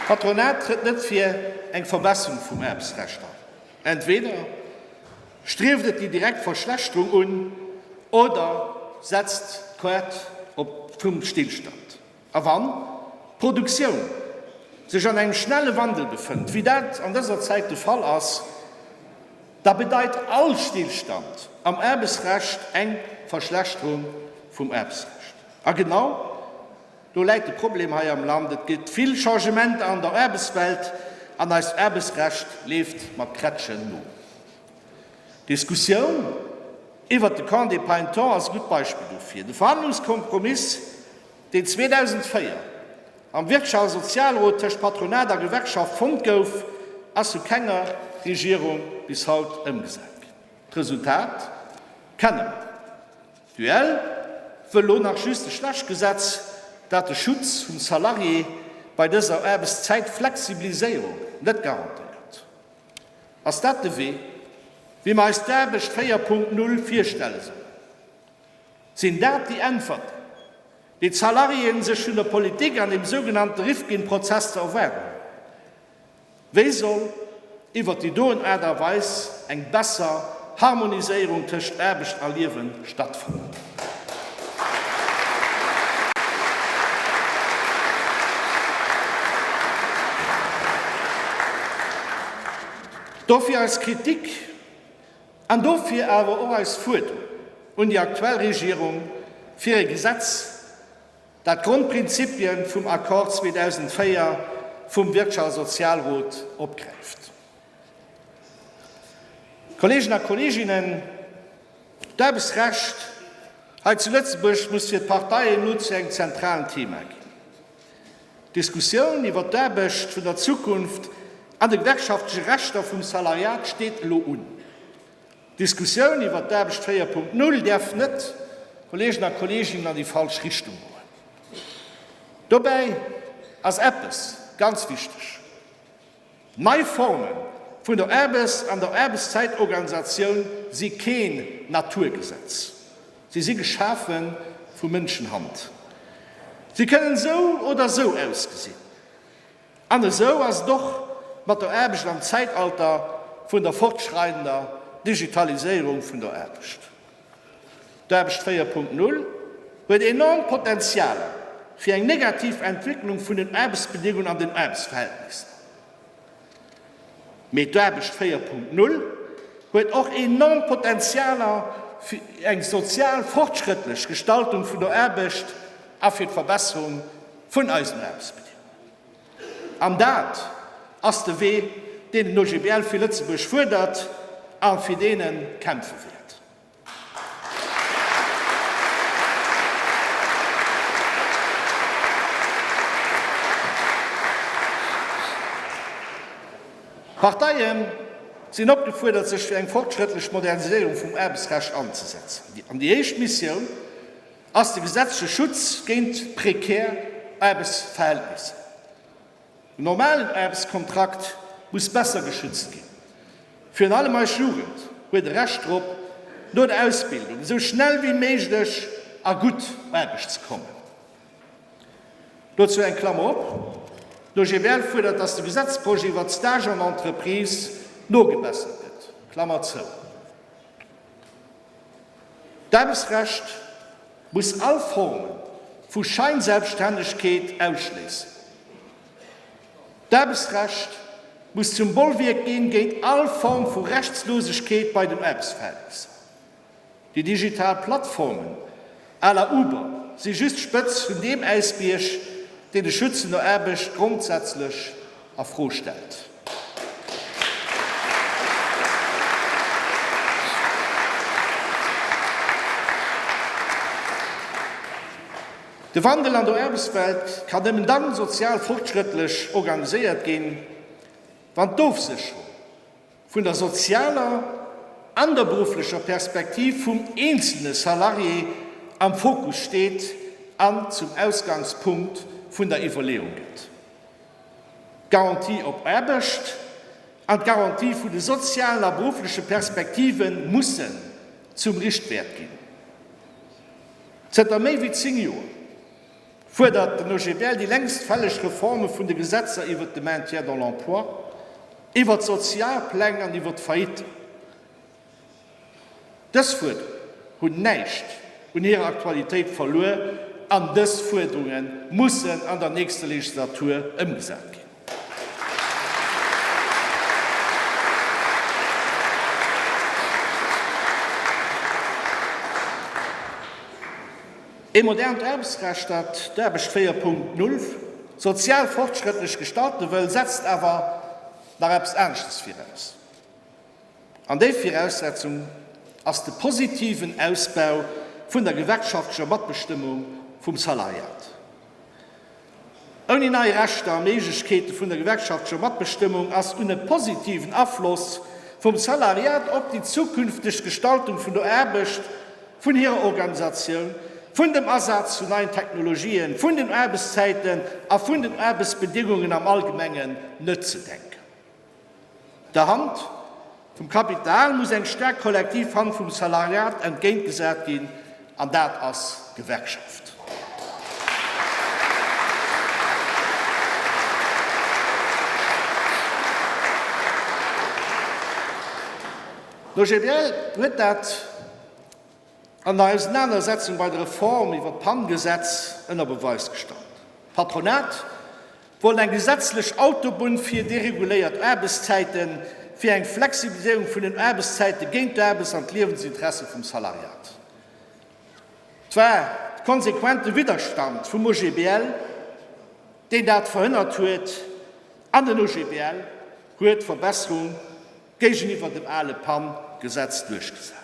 D'Patronat trëtt net fir eng Verbesserung vum Aarbechtsrecht an. Entweder strieft et déi direkt Verschlechterung un oder setzt d'Kaart op vum Stillstand. A wann d'Produktioun sech an engem schnelle Wandel befënnt, wéi dat an dëser Zäit de Fall ass, da bedeit all Stillstand am Aarbechtsrecht eng Verschlechterung vum Aarbechtsrecht. A genau do läit de Problem hei am Land, Et gëtt vill Changementer an der Aarbechtswelt an eist Aarbechtsrecht leeft mat Krätschen no. D'Diskussioun iwwert de Congé parental ass e gutt Beispill dofir. De Verhandlungskompromiss, deen 2004 am Wirtschafts a Sozialrot tëscht Patronat a Gewerkschaft fonnt gouf, ass vu kenger Regierung bis haut ëmgesat ginn. D'Resultat kenne mer. D'UEL wëll lo nach just e schlecht Gesetz, dat de Schutz vum Salarié bei dëser Aarbechtszäitflexibiliséierung net garantéiert. Ass dat de Wee, wéi mer eis d'Aarbecht 4.0 virstelle sollen? Sinn dat déi Äntwerten, déi d'Salariéen sech vun der Politik an dem sougenannte Rifkin-Prozess ze erwaarden hunn? Wéi soll iwwert déi doen Aart a Weis eng besser Harmoniséierung tëscht Aarbecht a Liewen stattfannen? Dofir eis Kritik. An dofir awer och eis Fuerderung un déi aktuell Regierung fir e Gesetz, dat d'Grondprinzipien vum Accord 2004 vum Wirtschafts a Sozialrot opgräift. Kolleegen a Kolleeginnen. D'Aarbechtsrecht hei zu Lëtzebuerg muss fir d'Parteien elo zu engem zentralen Thema ginn. D'Diskussioun iwwert d'Aarbecht vun der Zukunft an de gewerkschaftleche Rechter vum Salariat steet elo un. D'Diskussioun iwwert d'Aarbecht 4.0 däerf net, Kolleegen a Kolleeginnen, an déi falsch Richtung goen. Dobäi ass eppes ganz wichteg, Nei Forme vun der Aarbechts an der Aarbechtszäitorganisatioun si keen Naturgesetz. Si si geschafe vu Mënschenhand. Si kënnen esou oder esou ausgesinn. An esou ass et och mat der Aarbecht am Zäitalter vun der fortschreidender Digitaliséierung vun der Aarbecht. D'Aarbecht 4.0 huet enorm Potenzialer fir eng negativ Entwécklung vun den Aarbechtsbedingungen an den Aarbechtsverhältnisser. Mee d'Aarbecht 4.0 huet och enorm Potenzialer fir eng sozial fortschrëttlech Gestaltung vun der Aarbecht a fir d'Verbesserung vun eisen Aarbechtsbedingungen. An dat ass de Wee, deen den OGBL fir Lëtzebuerg fuerdert a fir deen e kämpfe wäert. D'Parteie sinn opgefuerdert, sech fir eng fortschrëttlech Moderniséierung vum Aarbechtsrecht anzesetzen. An déi éischt Missioun ass de gesetzleche Schutz géint prekär Aarbechtsverhältnisser. Den normalen Aarbechtskontrakt muss besser geschützt ginn. Virun allem eis Jugend huet e Recht drop, no der Ausbildung esou schnell wéi méiglech a gutt Aarbecht ze kommen. Dozou eng Klammer op, Den OGBL fuerdert, dass de Gesetzprojet iwwert d'Stage en entreprise nogebessert gëtt. Klammer zou. D'Aarbechtsrecht muss all Forme vu Scheinselbststännegkeet ausschléissen. D'Aarbechtsrecht muss zum Bollwierk ginn géint all Form vu Rechtslosegkeet bei den Aarbechtsverhältnisser. Déi digital Plattformen à la Uber si just d'Spëtz vun deem Äisbierg, deen de Schutz vun der Aarbecht grondsätzlech a Fro stellt. De Wandel an der Aarbechtswelt kann nëmmen dann sozial fortschrëttlech organiséiert ginn, wann d'Ofsécherung vun der sozialer an der berufflecher Perspektiv vum eenzelne Salarié am Fokus steet an zum Ausgangspunkt vun der Iwwerleeung gëtt. D'Garantie op Aarbecht an d'Garantie vun de sozialen a beruffleche Perspektive mussen zum Richtwäert ginn. Zënter méi wéi 10 Joer fuerdert den OGBL déi längst fälleg Reforme vun de Gesetzer iwwert de Maintien dans l'emploi, iwwert d'Sozialpläng an iwwert d'Faillitten. Dës Fuerderungen hunn näischt un hirer Aktualitéit verluer an dës Fuerderunge mussen an der nächster Legislatur ëmgesat ginn. Ee modernt Aarbechtsrecht, dat d'Aarbecht 4.0 sozial fortschrëttlech gestalte wëll, setzt awer nach eppes aneschtes viraus. An déi Viraussetzung ass de positiven Ausbau vun der gewerkschaftlecher Matbestëmmung vum Salariat. Ouni nei Rechter a Méiglechkeete vun der gewerkschaftlecher Matbestëmmung ass un e positiven Afloss vum Salariat op déi zukünfteg Gestaltung vun der Aarbecht, vun hirer Organisatioun, vun dem Asaz vun neien Technologien, vun den Aarbechtszäiten a vun den Aarbechtsbedingungen am Allgemengen net ze denken. Der Hand vum Kapital muss eng staark kollektiv Hand vum Salariat entgéintgesat ginn, an dat ass d'Gewerkschaft. Den OGBL huet dat an der Ausenanersetzung bei der Reform iwwer d'PAN-Gesetz ënner Beweis gestallt. D'Patronat wollt eng gesetzlech Autobunn fir dereguléiert Aarbechtszäiten, fir eng Flexibiliséierung vun den Aarbechtszäite géint d'Aarbechts an d'Liewensinteresse vum Salariat. Et war de konsequente Widderstand vum OGBL, deen dat verhënnert huet, an den OGBL huet d'Verbesserung géigeniwwer dem ale PAN-Gesetz duerchgesat.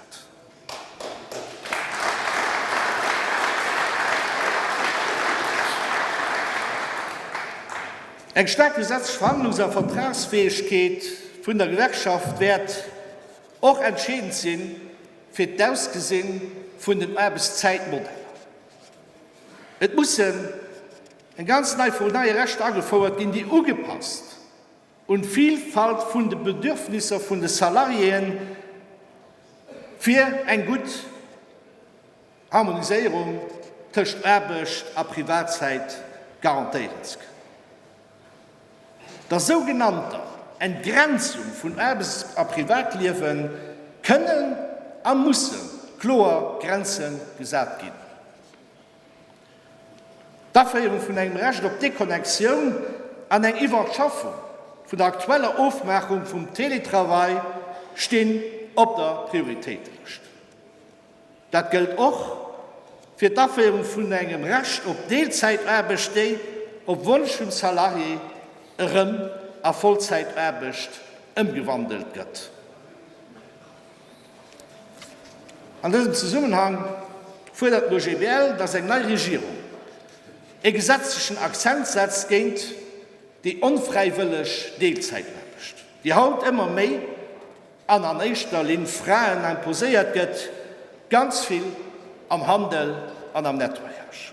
Eng staark gesetzlech Verhandlungs a Vertragsfäegkeet vun der Gewerkschaft wäert och entscheedend si fir d'Ausgesinn vun den Aarbechtszäitmodeller. Et mussen eng ganz nei vun neie Rechter agefouert ginn, déi ugepasst un d'Vilfalt vun de Bedürfnisser vun de Salariéen, fir eng gutt Harmoniséierung tëscht Aarbecht a Privatzäit garantéieren ze kënnen. Der sougenannter Entgrenzung vun Aarbechts a Privatliewe kënnen a musse kloer Grenze gesat ginn. D'Aféierung vun engem Recht op Deconnectioun an eng Iwwerschaffung vun der aktueller Ofmaachung vum Télétravail stinn op der Prioritéitelëscht. Dat gëllt och fir d'Aféierung vun engem Recht op Deelzäitaarbecht, déi op Wonsch vum Salarié erëm a Vollzäitaarbecht ëmgewandelt gëtt. An dësem Zesummenhang fuerdert den OGBL, datt eng nei Regierung e gesetzlechen Akzent setzt géint déi onfräiwëlleg Deelzäitaarbecht, déi haut ëmmer méi an an éischter Linn Fraen imposéiert gëtt, ganz vill am Handel an am Nettoyage.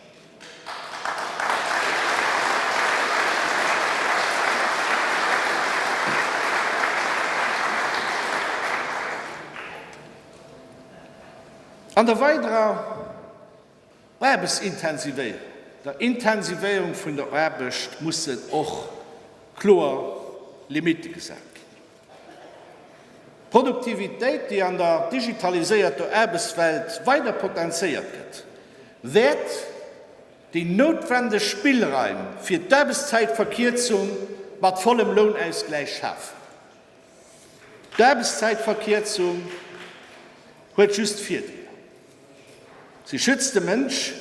An der weiderer Aarbechtsintensivierung, der Intensivéierung vun der Aarbecht mussen och kloer Limitte gesat ginn. D'Produktivitéit, déi an der digitaliséierter Aarbechtswelt weider potenzéiert gëtt, wäert déi noutwendeg Spillraim fir d'Aarbechtszäitverkierzung mat vollem Lounausgläich schafen. D'Aarbechtszäitverkierzung huet just Virdeeler. Si schützt de Mënsch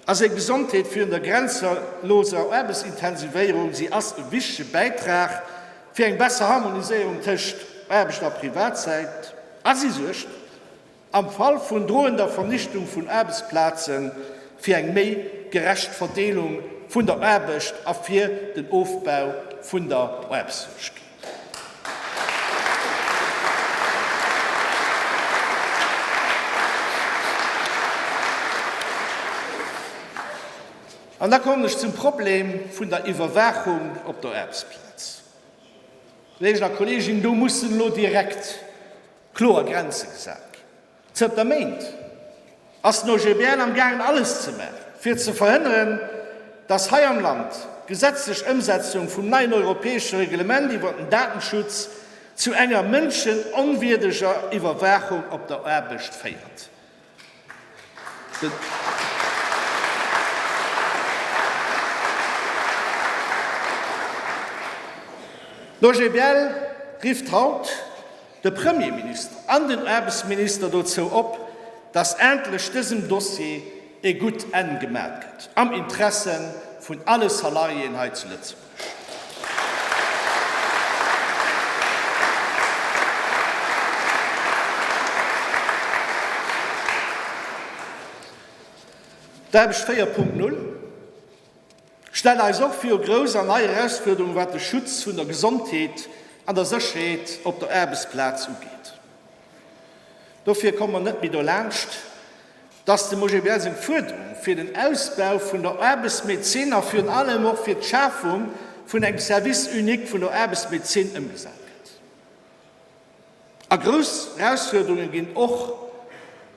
a seng Gesondheet virun der grenzeloser Aarbechtsintensivéierung. Si ass e wichtege Bäitrag fir eng besser Harmoniséierung tëscht Aarbecht a Privatzäit a si suergt am Fall vun droender Vernichtung vun Aarbechtsplaze fir eng méi gerecht Verdeelung vun der Aarbecht a fir den Ofbau vun der Aarbechtslosegkeet. An da kommen ech zum Problem vun der Iwwerwaachung op der Aarbechtsplaz. Kolleegen a Kolleeginnen, do mussen elo direkt kloer Grenze gesat ginn. Zënter Méint ass den OGBL am gaangen alles ze maachen, fir ze verhënneren, datt hei am Land d'gesetzlech Ëmsetzung vum neien europäesche Reglement iwwer den Datenschutz zu enger mënschenonwierdeger Iwwerwaachung op der Aarbecht féiert. Den. OGBL rifft haut de Premierminister an den Aarbechtsminister dozou op, dass endlech dësem Dossier e gutt Enn gemat gëtt, am Interesse vun alle Salariéen hei zu Lëtzebuerg. D'Aarbecht 4.0 Stellt eis och viru grouss an nei Erausfuerderungen, wat de Schutz vun der Gesondheet an der Sécherheet op der Aarbechtsplaz ugeet. Dofir komme mer net méi dolaanscht, dass dem OGBL seng Fuerderung fir den Ausbau vun der Aarbechtsmedezin a virun allem och fir d'Schafung vun engem Service unique vun der Aarbechtsmedezin ëmgesat gëtt. A grouss Erausfuerderunge ginn och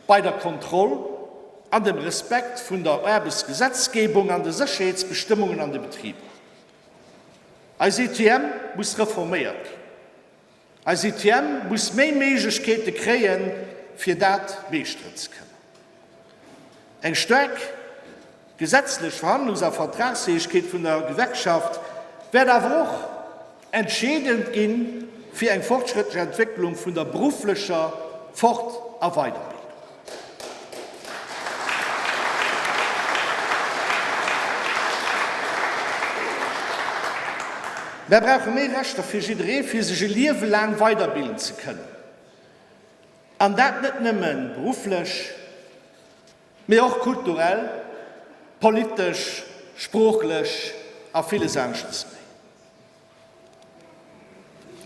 bei der Kontroll an dem Respekt vun der Aarbechtsgesetzgebung an de Sécherheetsbestëmmungen an de Betriber. Eis ETM muss reforméiert ginn. Eis ETM muss méi Méiglechkeete kréien, fir dat meeschteren ze kënnen. Eng staark gesetzlech Verhandlungs a Vertragsfäegkeet vun der Gewerkschaft wäert awer och entscheedend gi fir eng fortschrëttlech Entwécklung vun der berufflecher Fort a Weiderbildung. Mär brauche méi Rechter fir jidderee fir sech e Liewe laang weiderbilden ze kënnen. An dat net nëmme berufflech, mee och kulturell, politesch, sproochlech a villes aneschtes méi.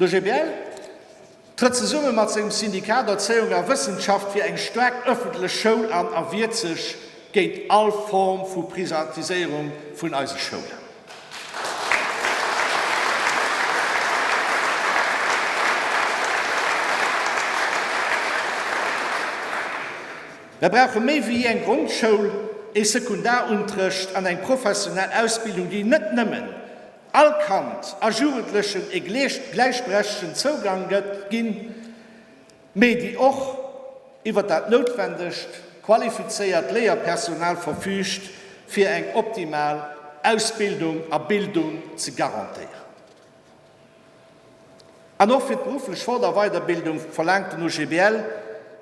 L'OGBL trëtt zesumme mat sengem Syndikat Erzéiung a Wëssenschaft fir eng staark ëffentlech Schoul an a wiert sech géint all Form vu Privatiséierung vun eise Schoulen. Mer brauche méi wéi jee eng Grondschoul, ee Sekundarunterrecht an eng professionell Ausbildung, déi net nëmmen all Kand a Jugendlechen e gläichberechtegten Zougang gëtt ginn, mee déi och iwwer dat noutwendegt qualifizéiert Léierpersonal verfüügt, fir eng optimal Ausbildung a Bildung ze garantéieren. An och fir d'berufflech Fort a Weiderbildung verlaangt den OGBL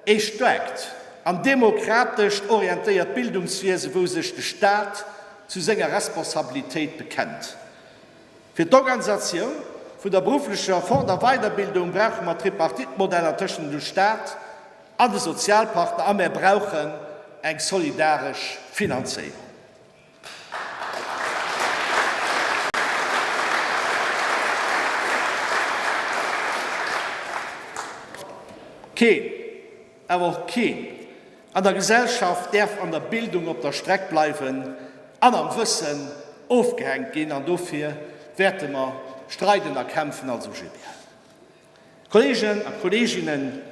ee staarkt an demokratescht orientéiert Bildungswiese wou sech de Staat zu senger Responsabilitéit bekennt. Fir d'Organisatioun vun der berufflecher Fort a Weiderbildung brauche mer Tripartite-Modeller tëschent dem Staat an de Sozialpartner a mär brauchen eng solidaresch Finanzéierung. Keen, awer och keen an der Gesellschaft däerf an der Bildung op der Streck bleiwen an am Wëssen ofgehänkt ginn. An dofir wäerte mer streiden a kämpfen als OGBL. Kolleegen a Kolleeginnen,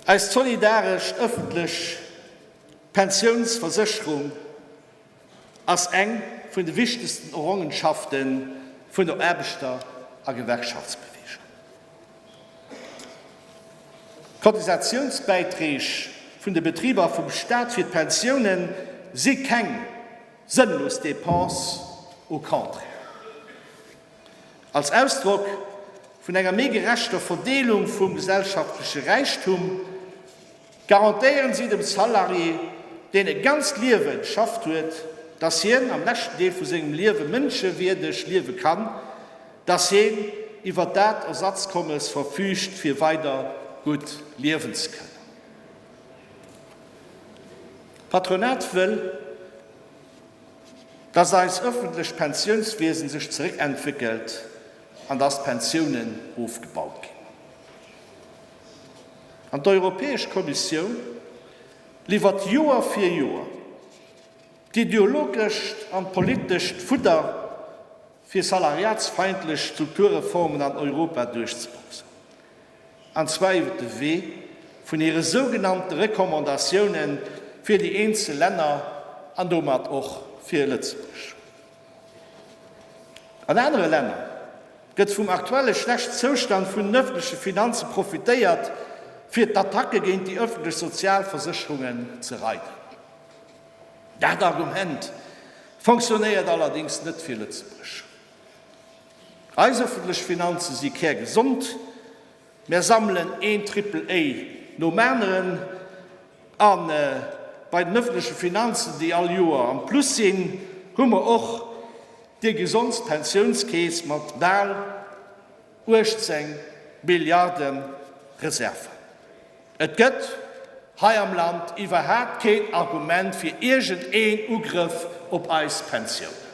eis solidaresch ëffentlech Pensiounsversécherung ass eng vun de wichtegsten Errongenschafte vun der Aarbechter a Gewerkschaftsbewegung. D'Cotisatiounsbäiträg vun de Betriber a vum Staat fir d'Pensiounen si keng sënnlos Dépense, au contraire. Als Ausdrock vun enger méi gerechter Verdeelung vum gesellschaftleche Räichtum garantéieren si dem Salarié, deen e ganzt Liewe geschafft huet, dass hien am leschten Deel vu sengem Liewe mënschewierdeg liewe kann, dass hien iwwer dat Ersatzkommes verfüügt, fir weider gutt liewen ze kënnen. D'Patronat wëll, dass eis öffentlech Pensiounswiesen sech zeréckentwéckelt an dass d'Pensiounen ofgebaut ginn. An d'Europäesch Kommissioun liwwert Joer fir Joer d'ideologescht an d'politescht Fudder fir salariatsfeindlech Strukturreformen an Europa duerchzeboxen. An zwar iwwer de Wee vun hire sougenannte Recommandatiounen fir déi eenzel Länner an domat och fir Lëtzebuerg. An anere Länner gëtt vum aktuelle schlechten Zoustand vun den ëffentleche Finanze profitéiert, fir d'Attacke géint déi ëffentlech Sozialversécherungen ze reiden. Dat Argument fonctionnéiert allerdéngs net fir Lëtzebuerg. Eis ëffentlech Finanze si kärgesond, mär sammelen een Triple A nom aneren a bei den ëffentleche Finanzen, déi all Joer am Plus sinn, hu mer och déi gesondst Pensiounskeess mat bal 18 Milliarde Reserven. Et gëtt hei am Land iwwerhaapt keen Argument fir iergend een Ugrëff op eis Pensiounen.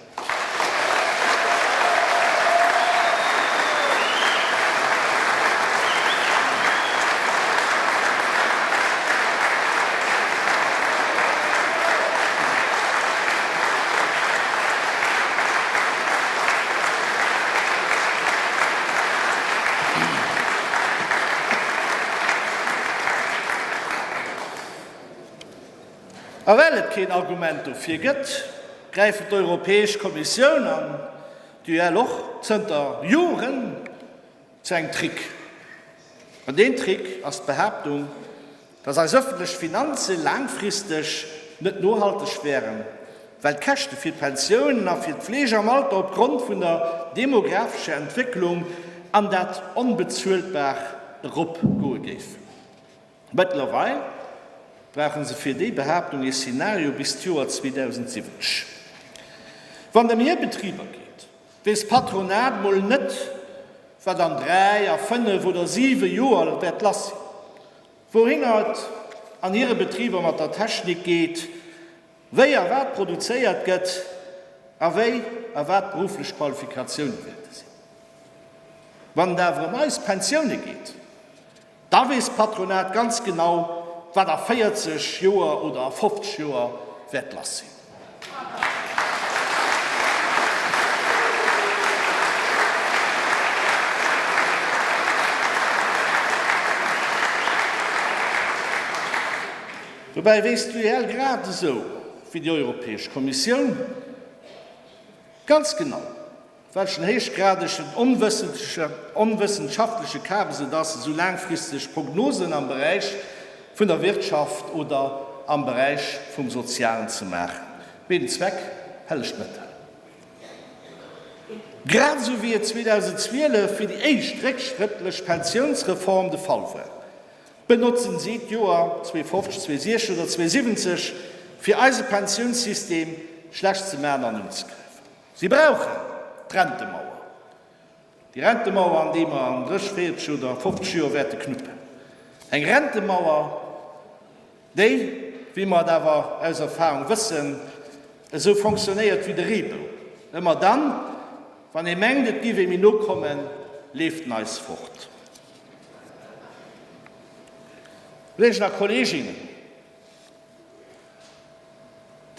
A well et keen Argument dofir gëtt, gräifen d'Europäesch Kommissioun an d'UEL och zënter Joren zu engem Trick. An deen Trick ass d'Behaaptung, dass eis ëffentlech Finanze laangfristeg net nohalteg wären, well d'Käschte fir d'Pensiounen a fir d'Fleeg am Alter opgrond vun der demographescher Entwécklung an dat Onbezuelbar eropgoe géifen. Mëttlerweil brauche se fir déi Behaaptung ee Szenario bis d'Joer 2070. Wann et ëm hir Betriber geet, weess d'Patronat mol net, wat an 3 a 5 oder 7 Joer wäert lass sinn. Wouhinner et an hire Betriber mat der Technik geet, wéi a wat produzéiert gëtt a wéi a wat d'berufflech Qualifikatioune wäerte sinn. Wann et awer ëm eis Pensioune geet, da weess d'Patronat ganz genau, wat a 40 Joer oder a 50 Joer wäert lass sinn. Dobäi weess d'UEL grad esou wéi déi Europäesch Kommissioun ganz genau, welchen héichgradegen onwëssenschaftleche Kabes et ass, esou laangfristeg Prognosen am Beräich vun der Wirtschaft oder am Beräich vum Sozialen ze maachen. Mee den Zweck hellegt d'Mëttel. Grad esou wéi et 2012 fir déi éischt réckschrëttlech Pensiounsreform de Fall war, benotzen si d'Joer 2050, 2060 oder 2070 fir eise Pensiounssystem schlecht ze maachen an unzegräifen. Si brauchen d'Rentemauer, déi Rentemauer, an déi mer an 30, 40 oder 50 Joer wäerte knuppen. Eng Rentemauer, déi, wéi mer et awer aus Erfahrung wëssen, esou fonctionnéiert wéi de Reebou, Ëmmer dann, wann ee mengt, et giff ee méi no kommen, leeft en eis fort. Kolleegen a Kolleeginnen,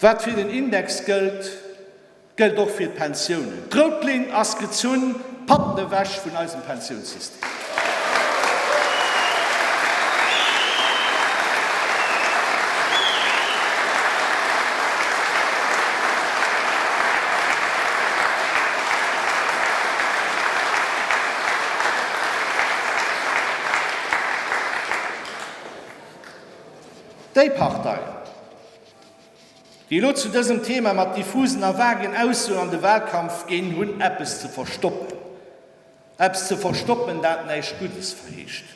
Wat fir den Index gëllt, gëllt och fir d'Pensiounen. D'rout Linn ass gezunn, d'Patten ewech vun eisem Pensiounssystem. Déi Parteien, déi elo zu dësem Thema mat diffusen a vagen Aussoen an de Wahlkampf ginn, hunn eppes ze verstoppen. Eppes ze verstoppen, dat näischt Guddes verheescht.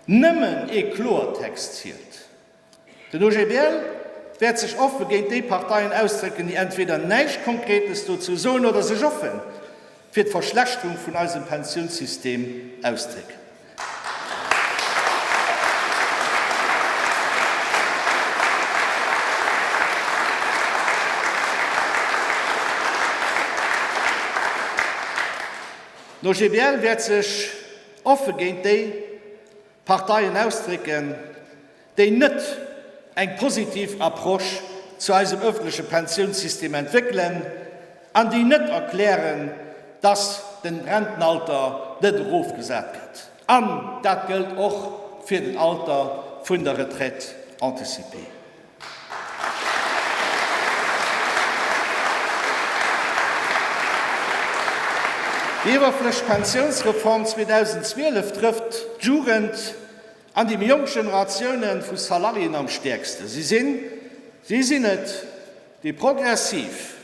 Nëmmen ee Kloertext zielt. Den OGBL wäert sech offe géint déi Parteien ausdrécken, déi entweder näischt Konkretes dozou soen oder sech offe fir d'Verschlechterung vun eisem Pensiounssystem ausdrécken. Den OGBL wäert sech offe géint déi Parteien ausdrécken, déi net eng positiv Approche zu eisem öffentleche Pensiounssystem entwéckelen an déi net erklären, dass den Rentenalter net erofgesat gëtt. An dat gëllt och fir den Alter vun der Retraite anticipée. Déi iwwerflësseg Pensiounsreform 2012 trëfft d'Jugend an déi méi jonk Generatioune vu Salariéen am stäerkste. Si sinn, si sinn et, déi progressiv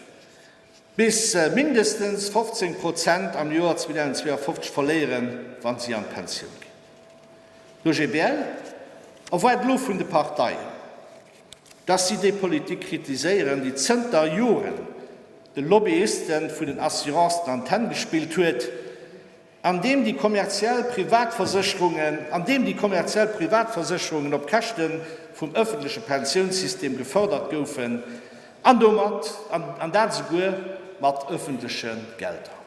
bis mindestens 15 Prozent am Joer 2052 verléieren, wa si an d'Pensioun ginn. D'OGBL erwaart elo vun de Parteien, dass si déi Politik kritiséieren, déi zënter Joren de Lobbyiste vun den Assurancen an d'Hänn gespillt huet, andeem déi kommerziell Privatversécherungen, andeem déi kommerziell Privatversécherungen op Käschte vum ëffentleche Pensiounssystem gefërdert goufen, an domat, an dat esouguer mat ëffentleche Gelder.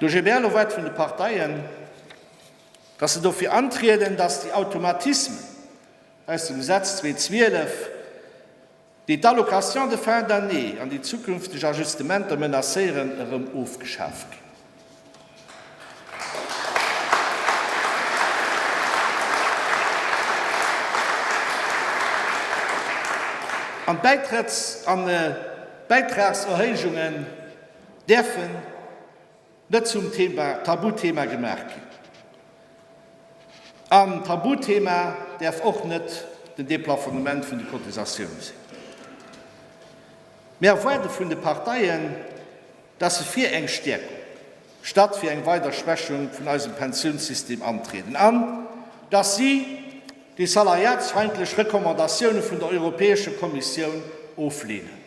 D'OGBL erwaart vun de Parteien, dass se dofir antrieden, dass déi Automatismen aus dem Gesetz 212, déi d'Allocation de fin d'année an déi zukünfteg Ajustementer menacéieren, erëm ofgeschaf ginn. An d'Bäitrëtts an d'Bäitragserhéijungen däerfen net zum Thema, Tabuthema gemaach ginn. An Tabuthema däerf och net den Deplafonnement vun de Cotisatioune sinn. Mir erwaarde vun de Parteien, dass se fir eng Stäerkung statt fir eng weider Schwächung vun eisem Pensiounssystem antrieden an dass si déi salariatsfeindlech Recommandatioune vun der Europäescher Kommissioun ofleenen.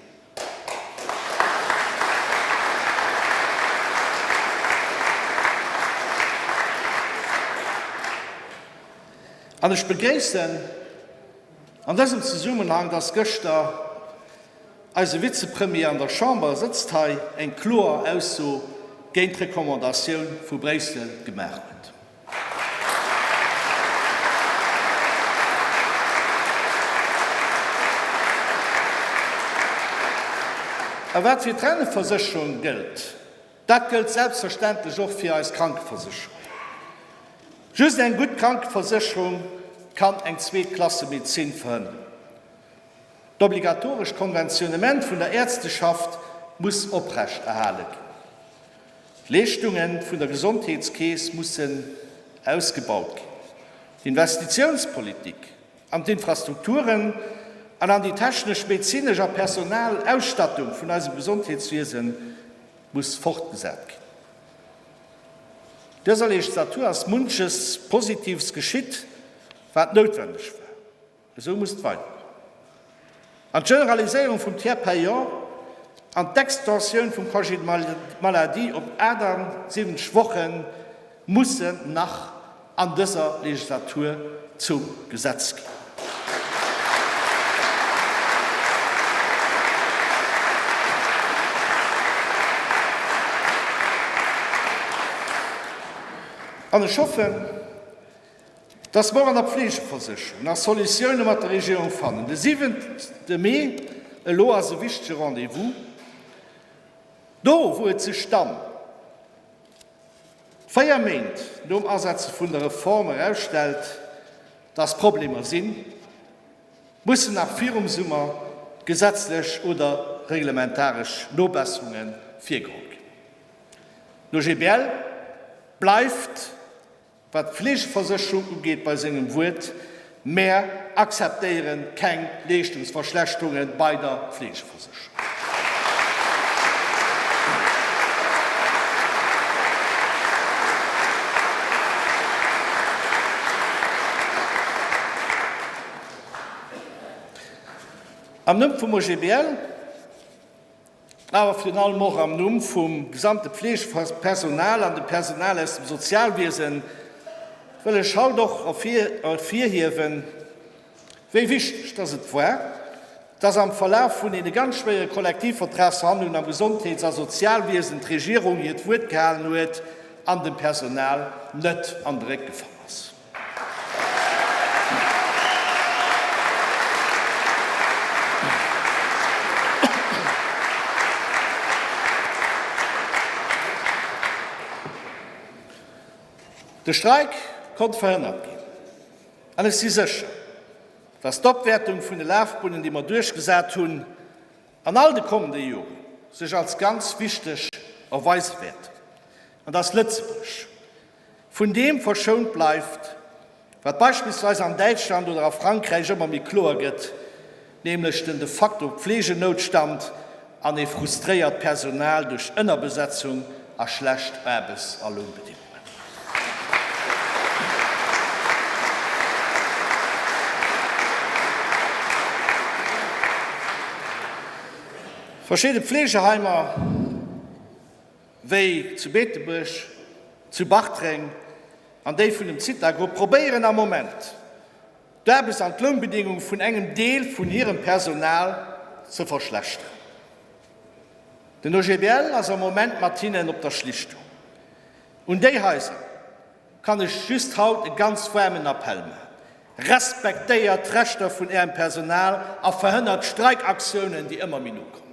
An ech begréissen an dësem Zesummenhang, dass gëschter eise Vizepremier an der Chamber, e sëtzt hei, eng kloer Ausso. géint d'Recommandatioun vu Bréissel gemaach huet. A wat fir d'Renteversécherung gëllt, dat gëllt selbstverständlech och fir eis Krankeversécherung. Just eng gutt Krankeversécherung kann eng Zweetklasse-Medezin verhënneren. D'obligatorescht Konventionnement vun der Ärzteschaft muss oprechterhale ginn. D'Leeschtunge vun der Gesondheetskeess mussen ausgebaut ginn. D'Investitiounspolitik an d'Infrastrukturen an an déi technesch, medezinesch a personal Ausstattung vun eisem Gesondheetswiese muss fortgesat ginn. Dëser Legislatur ass munches Positives geschitt, wat noutwenneg war. Esou muss et weidergoen. An d'Generaliséierung vum Tiers payant an d'Extensioun vum Congé de maladie op 78 Woche mussen nach an dëser Legislatur zum Gesetz ginn. An ech hoffen, Dass mer och an der Pflegeversécherung nach Solutioune mat der Regierung fannen. De siwente Mee elo ass e wichtege Rendez-vous, do wou et sech dann, 4 Méint nom Asetze vun der Reform, erausstellt, dass Problemer sinn, mussen nach virum Summer gesetzlech oder reglementaresch Nobesserunge virgeholl ginn. Den OGBL bleift Wat d'Fleegeversécherung ugeet, bei sengem Wuert, Mär akzeptéiere keng Leeschtungsverschlechterunge bei der Fleegeversécherung. Am Numm vum OGBL Awer virun allem och am Numm vum gesamte Pflegepersonal an dem Personal aus dem Sozialwiesen wëll ech haut och ervirhiewen, wéi wichteg dass et war, dass am Verlaf vun deene ganz schwéiere Kollektivvertragsverhandlungen am Gesondheets a Sozialwiesen d'Regierung hiert Wuert gehalen huet an dem Personal net an de Réck gefall ass. De Streik konnt verhënnert ginn an ech si sécher, dass d'Opwäertung vun de Lafbunnen, déi mer duerchgesat hunn, an all de kommende Jore sech als ganz wichteg erweise wäert an dass Lëtzebuerg vun deem verschount bleift, wat beispillsweis an Däitschland oder a Frankräich ëmmer méi kloer gëtt, nämlech den de facto Pflegenoutstand an ee frustréiert Personal duerch Ënnerbesetzung a schlecht Aarbechts a Lounbedingungen. Verschidde Pflegeheimer wéi zu Beetebuerg, zu Bartreng an déi vun dem Zitha-Grupp, probéieren am Moment, d'Aarbechts an d'Lounbedingunge vun engem Deel vun hirem Personal ze verschlechteren. Den OGBL ass am Moment mat hinnen op der Schlichtung. Un déi Haiser kann ech just haut e ganz waarmen Appell maachen, Respektéiert d'Rechter vun Ärem Personal a verhënnert Streikaktiounen, déi ëmmer méi no kommen.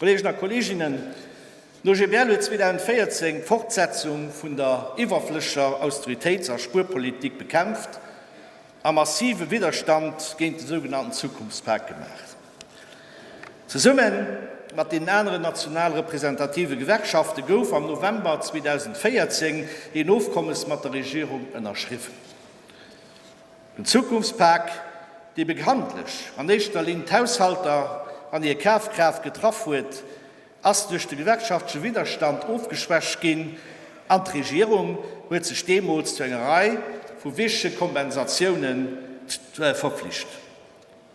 Kolleegen a Kolleeginnen, den OGBL huet 2014 d'Fortsetzung vun der iwwerflësseger Austeritéits a Spuerpolitik bekämpft a massive Widderstand géint de sougenannten Zukunftspak gemaach. Zesumme mat deenen aneren national representative Gewerkschafte gouf am November 2014 een Ofkommes mat der Regierung ënnerschriwwen. Den Zukunftspak, dee bekanntlech an éischter Linn d'Haushalter an hir Kafkraaft getraff huet, ass duerch de gewerkschaftleche Widderstand ofgeschwächt ginn an d'Regierung huet sech deemools zu enger Rei vu wichtege Kompensatioune verpflicht.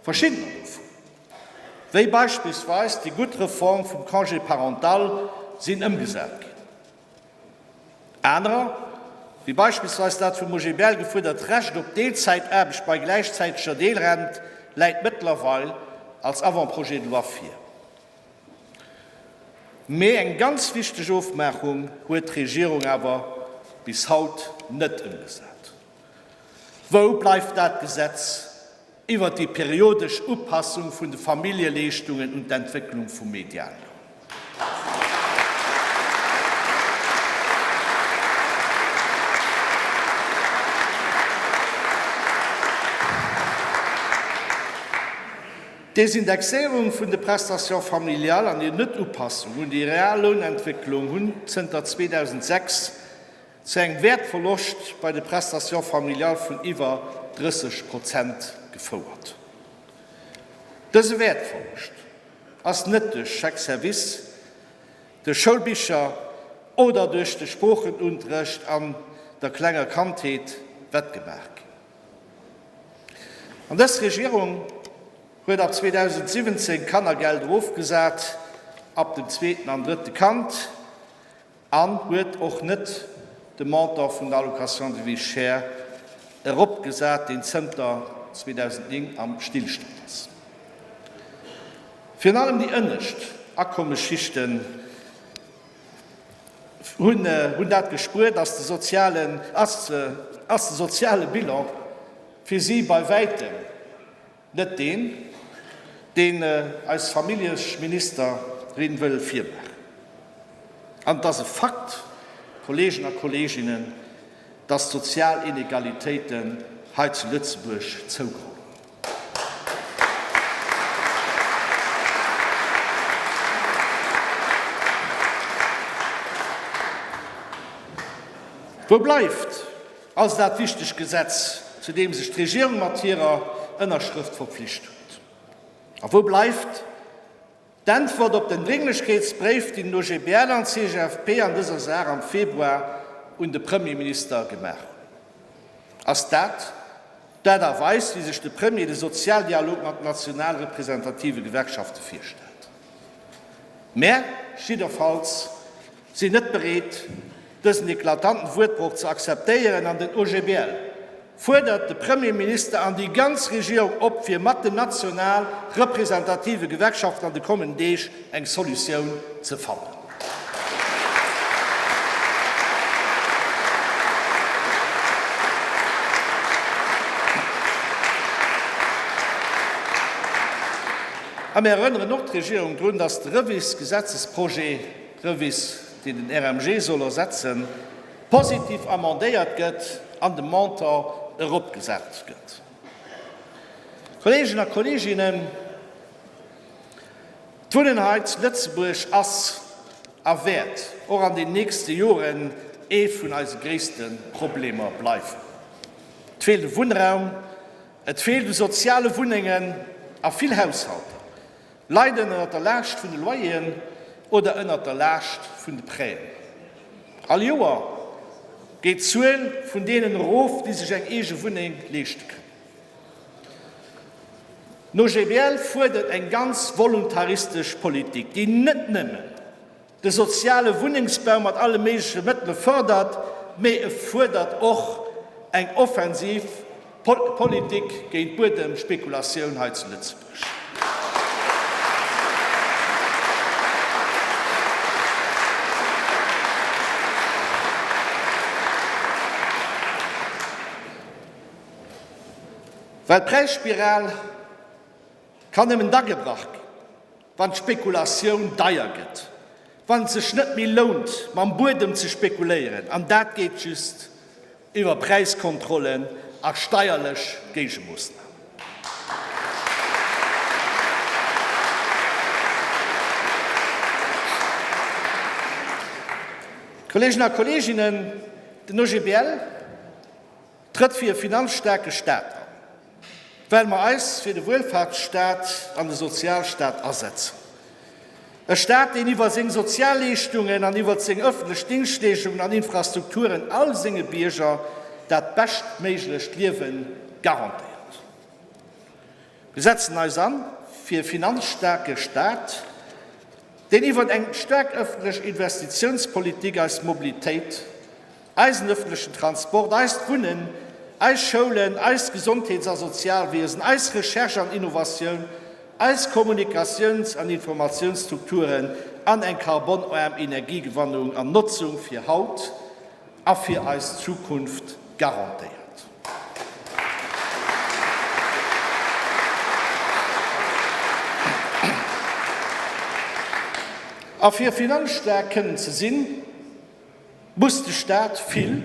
Verschiddener dovu, wéi beispillsweis déi gutt Reform vum Congé parental. sinn ëmgesat ginn. Anerer, wéi beispillsweis dat vum OGBL gefuerdert Recht op Deelzäitaarbecht bei gläichzäiteger Deelrent, läit mëttlerweil als Avant-projet de loi vir. Mee eng ganz wichteg Ofmaachung huet d'Regierung awer bis haut net ëmgesat. Wou bleift dat Gesetz iwwert déi periodesch Upassung vun de Familljeleeschtungen un d'Entwécklung vum Medianloun? D'Desindexéierung vun de Prestations familiales an hir Net-Upassung un déi real Lounentwécklung hunn zënter 2006 zu engem Wäertverloscht bei de Prestations familiales vun iwwer 30 Prozent gefouert. Dëse Wäertverloscht ass net duerch Chèque-service, duerch Schoulbicher oder duerch de Sproochenunterrecht an der klenger Kandheet wettgemaach ginn. An dës Regierung huet ab 2017 d'Kannergeld erofgesat ab dem zweeten an drëtte Kand an huet och net de Montant vun der Allocation de vie chère eropgesat, deen zënter 2009 am Stillstand ass. Virun allem déi ënnescht Akommesschichten hunn dat gespuert, ass de sozialen, ass de soziale Bilan fir si bei wäitem net deen, deen eis Familljeministerin wëll virmaachen. An et ass e Fakt, Kolleegen a Kolleeginnen, dass d'sozial Inegalitéiten hei zu Lëtzebuerg zougeholl hunn. Wou bleift also dat wichtegt Gesetz, zu deem sech d'Regierung mat hirer Ënnerschrëft verpflicht huet? A wou bleift d'Äntwert op den Dringlechkeetsbréif, deen den OGBL an d'CGFP an dëser Saach am Februar un de Premierminister gemaach hunn? Ass dat d'Aart a Weis, wéi sech de Premier de Sozialdialog mat den national representative Gewerkschafte virstellt? Mär jiddefalls sinn net bereet, dësen eklatanten Wuertbroch ze akzeptéieren an den OGBL fuerdert de Premierminister an déi ganz Regierung op, fir mat den national representative Gewerkschaften an de kommenden Deeg eng Solutioun ze fannen. A mir erënneren och d'Regierung drun, dass de Revis-Gesetzesprojet, Revis, deen den RMG soll ersetzen, positiv amendéiert gëtt an de Montant eropgesat gëtt. Kolleegen a Kolleeginnen, d'Wunnen hei zu Lëtzebuerg ass a wäert och an den nächste Joren ee vun eise gréisste Problemer bleiwen. Et feelt u Wunnraum, et feelt u soziale Wunnengen a vill Haushalter leiden ënnert der Laascht vun de Loyeren oder ënnert der Laascht vun de Prêten. All Joer geet d'Zuel vun deenen erof, déi sech eng eege Wunneng leeschte kënnen. Den OGBL fuerdert eng ganz voluntaristesch Politik, déi net nëmmen de soziale Wunnengsbau mat alle méigleche Mëttele fërdert, mee e fuerdert och eng offensiv Politik géint d'Buedemspekulatioun hei zu Lëtzebuerg. Well d'Präisspiral kann nëmmen da gebrach ginn, wann d'Spekulatioun deier gëtt, wann et sech net méi lount, mam Buedem ze spekuléieren, an dat geet just iwwer Präiskontrollen a steierlech Géigemoossnamen. Kolleegen a Kolleeginnen, den OGBL trëtt fir e finanzstaarke Staat an, well mer eis fir de Wuelfahrtsstaat an de Sozialstaat asetzen. E Staat, deen iwwer seng Sozialleeschtungen an iwwer seng ëffentlech Dingschtleeschtungen an Infrastrukturen all senge Bierger dat beschtméiglecht Liewe garantéiert. Mir setzen eis an fir e finanzstaarke Staat. Deen iwwert eng staark ëffentlech Investitiounspolitik eis Mobilitéit, eisen ëffentlechen Transport, eist Wunnen, eis Schoulen, eist Gesondheets a Sozialwiesen, eis Recherche an Innovatioun, eis Kommunikatiouns an Informatiounsstrukturen an eng karbonaarm Energiegewannung an Notzung fir haut a fir eis Zukunft garantéiert. A fir finanzstaark kënnen ze sinn, muss de Staat vill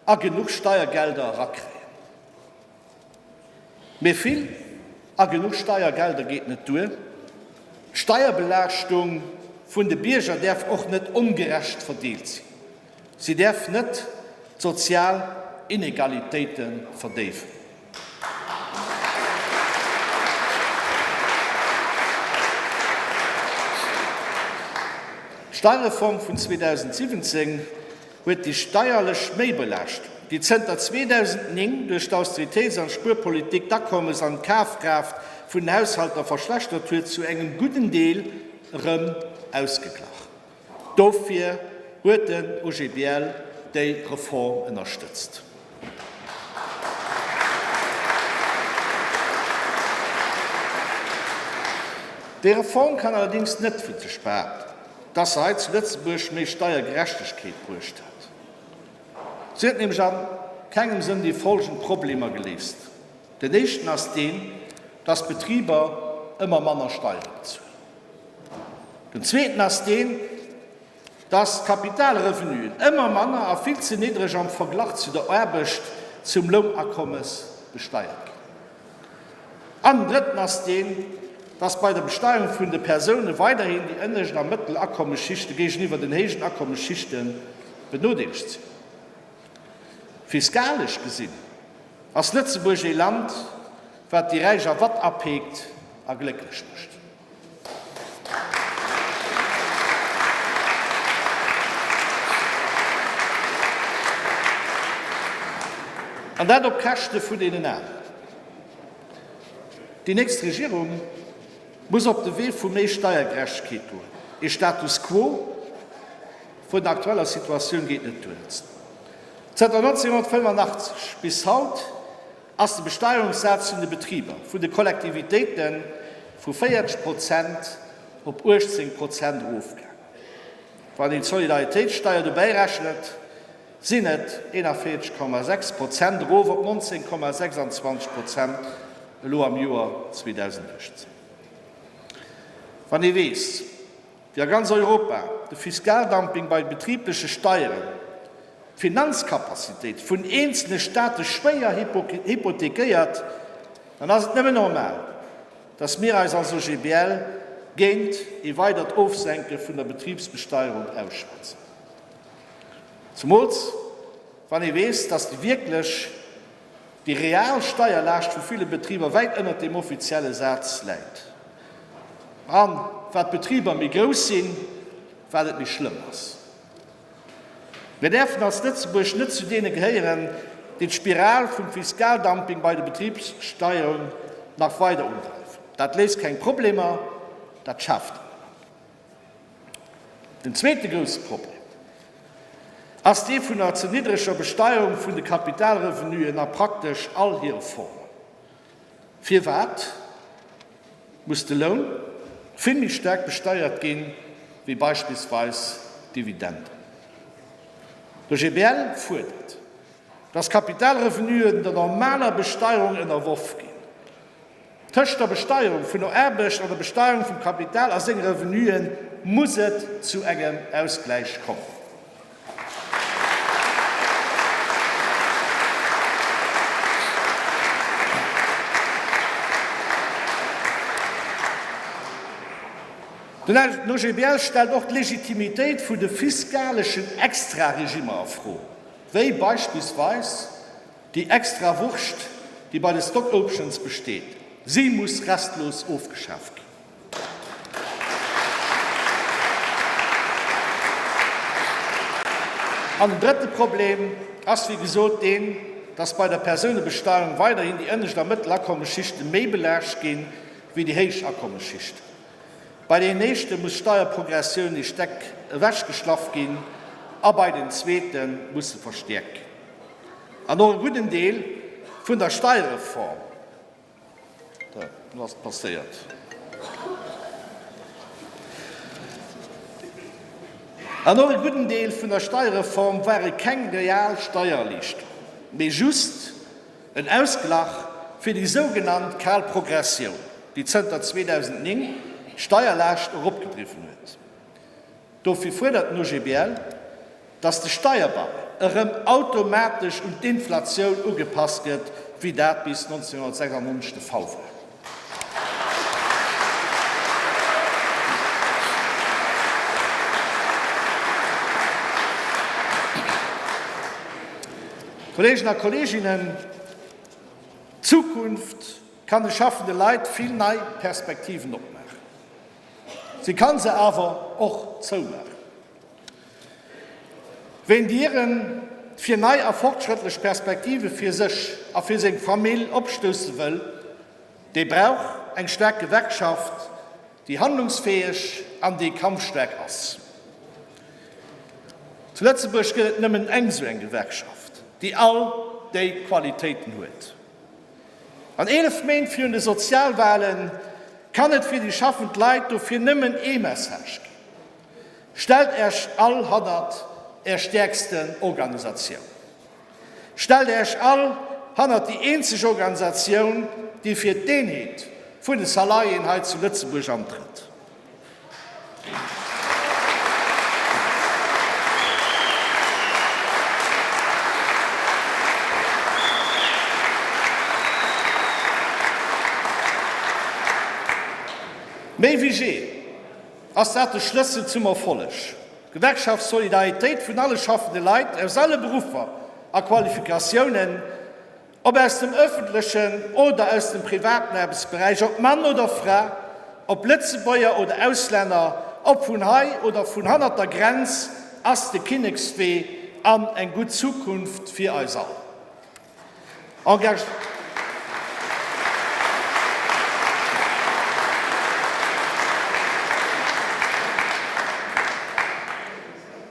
a genuch Steiergelder erakréien. Mee vill a genuch Steiergelder geet net duer. D'Steierbelaaschtung vun de Bierger däerf och net ongerecht verdeelt sinn. Si däerf net d'sozial Inegalitéite verdéiwen. D'Steierreform vun 2017 huet déi steierlech Méibelaaschtung, déi zënter 2009 duerch d'Austeritéits an Spuerpolitik d'Akommes an d'Kafkraaft vun den Haushalter verschlechtert huet, zu engem gudden Deel erëm ausgeglach. Dofir huet den OGBL déi Reform ënnerstëtzt. Déi Reform kann allerdéngs net vun sech behaapten, dass se hei zu Lëtzebuerg méi Steiergerechtegkeet bruecht hätt. Si huet nämlech a kengem Sënn déi folgend Problemer geléist. Den éischten ass deen, dass d'Betriber ëmmer manner Steiere bezuelen. Den zweeten ass deen, dass d'Kapitalrevenuen ëmmer manner a vill ze niddreg am Verglach zu der Aarbecht zum Lounakommes besteiert ginn. An den drëtten ass deen, dass bei der Besteierung vun de Persoune weiderhin déi ënnescht a mëttel Akommesschichte géigeniwwer den héijen Akommesschichte benodeelegt sinn. Fiskalesch gesinn ass Lëtzebuerg ee Land, wat déi Räich a Watt apeekt a glécklech mécht. An dat op Käschte vun deenen aneren. Déi nächst Regierung muss op de Wee vu méi Steiergerechtegkeet goen. Ee Status quo vun der aktueller Situatioun geet net duer. Zënter 1985 bis haut ass de Besteierungssaz vun de Betriber, vun de Kollektivitéite vu 40 Prozent op 18 Prozent erofgaangen. Wann een d'Solidaritéitssteier dobäi rechnet, sinn et 41,6 Prozent, erof op 19,26 Prozent elo am Joer 2018. Wann ee weess, wéi a ganz Europa de Fiskaldumping bei betribleche Steieren d'Finanzcapacitéit vun eenzele Staate schwéier hypothekéiert, dann ass et nëmmen normal, dass mir eis als OGBL géint ee weidert Ofsenke vun der Betribsbesteierung ausschwätzen. Zemools wann ee weess, dass déi wierklech, déi real Steierlaascht vu ville Betriber wäit ënnert deem offizielle Saz läit. A wat d'Betriber méi grouss sinn, wat et méi schlëmm ass. Mir däerfen als Lëtzebuerg net zu deene gehéieren, déi d'Spiral vum Fiskaldumping bei de Betribssteieren nach weider undreiwen. Dat léist keng Problemer, dat schaaft der nëmmen. Den zweete grousse Problem ass dee vun der ze niddreger Besteierung vun de Kapitalrevenuen a praktesch all hire Formen. Firwat muss de Loun vill méi staark besteiert ginn, wéi beispillsweis d'Dividenden? D'OGBL fuerdert, dass Kapitalrevenuen der normaler Besteierung ënnerworf ginn. Tëscht der Besteierung vun der Aarbecht an der Besteierung vum Kapital a senge Revenuen muss et zu engem Ausgläich kommen. Den OGBL stellt och d'Legitimitéit vun de fiskaleschen Extraregimmer a Fro, wéi beispillsweis déi extra Wurscht, déi bei de Stock Options besteet. Si muss restlos ofgeschaaft ginn. An den drëtte Problem ass, wéi gesot, deen, dass bei der Persounebesteierung weiderhin déi ënnescht a mëttel Akommesschichte méi belaascht ginn, wéi déi héich Akommesschichten. Bei deenen éischte muss d'Steierprogressioun ee Steck ewechgeschlaff ginn a bei den zweete muss se verstäerkt ginn. An och e gudden Deel vun der Steierreform, do ass et passéiert. An och e gudden Deel vun der Steierreform ware keng real Steiererliichterung, mee just en Ausglach fir déi sougenannt kal Progressioun, déi zënter 2009 d'Steierlaascht eropgedriwwen huet. Dofir fuerdert den OGBL, datt de Steierbarème erëm automatesch un d'Inflatioun ugepasst gëtt, wéi dat bis 1996 de Fall war. Kolleegen a Kolleeginnen, d'Zukunft kann de schaffende Leit vill nei Perspektiven opmaachen. Si kann se awer och zoumaachen. Ween Diere fir nei a fortschrëttlech Perspektive fir sech a fir seng Famill opstousse wëll, dee brauch eng staark Gewerkschaft, déi handlungsfäeg an déi kampfstaark ass. Zu Lëtzebuerg gëtt et nëmmen eng esou eng Gewerkschaft, déi all déi Qualitéiten huet. An 11 Méint virun de Sozialwahlen kann et fir déi schaffend Leit dofir nëmmen ee Message ginn, Stellt Äech all hannert Är stäerksten Organisatioun. Stellt Äech all hannert déi eenzeg Organisatioun, déi fir d'Eenheet vun de Salariéen hei zu Lëtzebuerg antrëtt. Méi wéi jee ass dat de Schlëssel zum Erfolleg, D'Gewerkschaftssolidaritéit vun alle schaffende Leit aus alle Beruffer a Qualifikatiounen, Ob aus dem ëffentlechen oder aus dem privaten Aarbechtsberäich, ob Mann oder Fra, ob Lëtzebuerger oder Auslänner, ob vun hei oder vun hannert der Grenz, ass de Kinnekswee an eng gutt Zukunft fir eis all.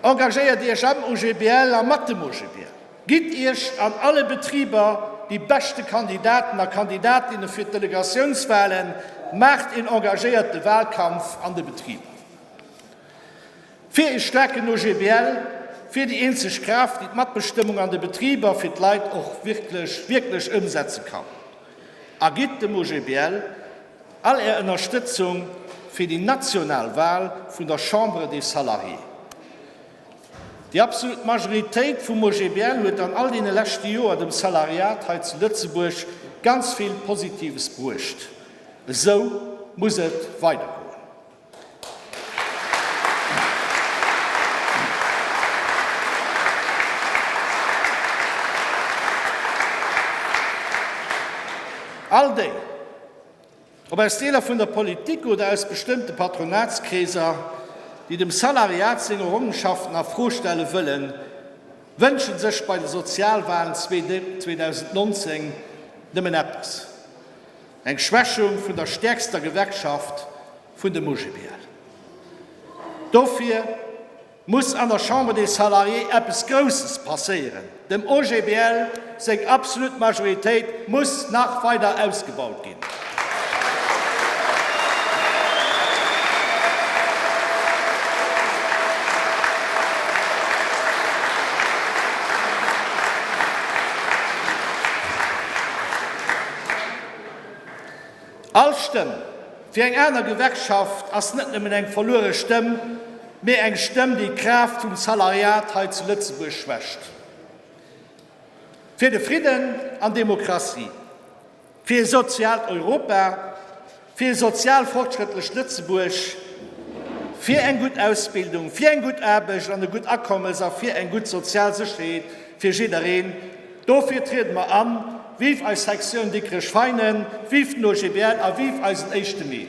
Engagéiert Iech am OGBL a mat dem OGBL. Gitt Iech an alle Betriber déi beschte Kandidaten a Kandidatinne fir d'Delegatiounswahlen, maacht een engagéierte Wahlkampf an de Betriber. Fir ee staarken OGBL, fir déi eenzeg Kraaft, déi d'Matbestëmmung an de Betriber fir d'Leit och wierklech wierklech ëmsetze kann. A gitt dem OGBL all Är Ënnerstëtzung fir déi national Wahl vun der Chambre des Salariés. Déi absolut Majoritéit vum OGBL huet an all deene leschte Joer dem Salariat hei zu Lëtzebuerg ganz vill Positives bruecht. Esou muss et weidergoen. All déi, Ob aus Deeler vun der Politik oder aus bestëmmte Patronatskreeser, déi dem Salariat seng Errongenschaften a Fro stelle wëllen, wënsche sech bei de Sozialwahlen 2019 nëmmen eppes, eng Schwächung vun der stäerkster Gewerkschaft, vun dem OGBL. Dofir muss an der Chambre des Salariés eppes Grousses passéieren. Dem OGBL seng absolut Majoritéit muss nach weider ausgebaut ginn. All Stëmm fir eng aner Gewerkschaft ass net nëmmen eng verluere Stëmm, mee eng Stëmm, déi d'Kraaft vum Salariat hei zu Lëtzebuerg schwächt. Fir de Fridden an Demokratie, fir e soziaalt Europa, fir e sozial fortschrëttlecht Lëtzebuerg, fir eng gutt Ausbildung, fir eng gutt Aarbecht an e gutt Akommes a fir eng gutt sozial Sécherheet fir jiddereen, Dofir triede mer an. Vive eis Sektioun Dikrech-Veinen, vive den OGBL a vive eisen éischte Mee!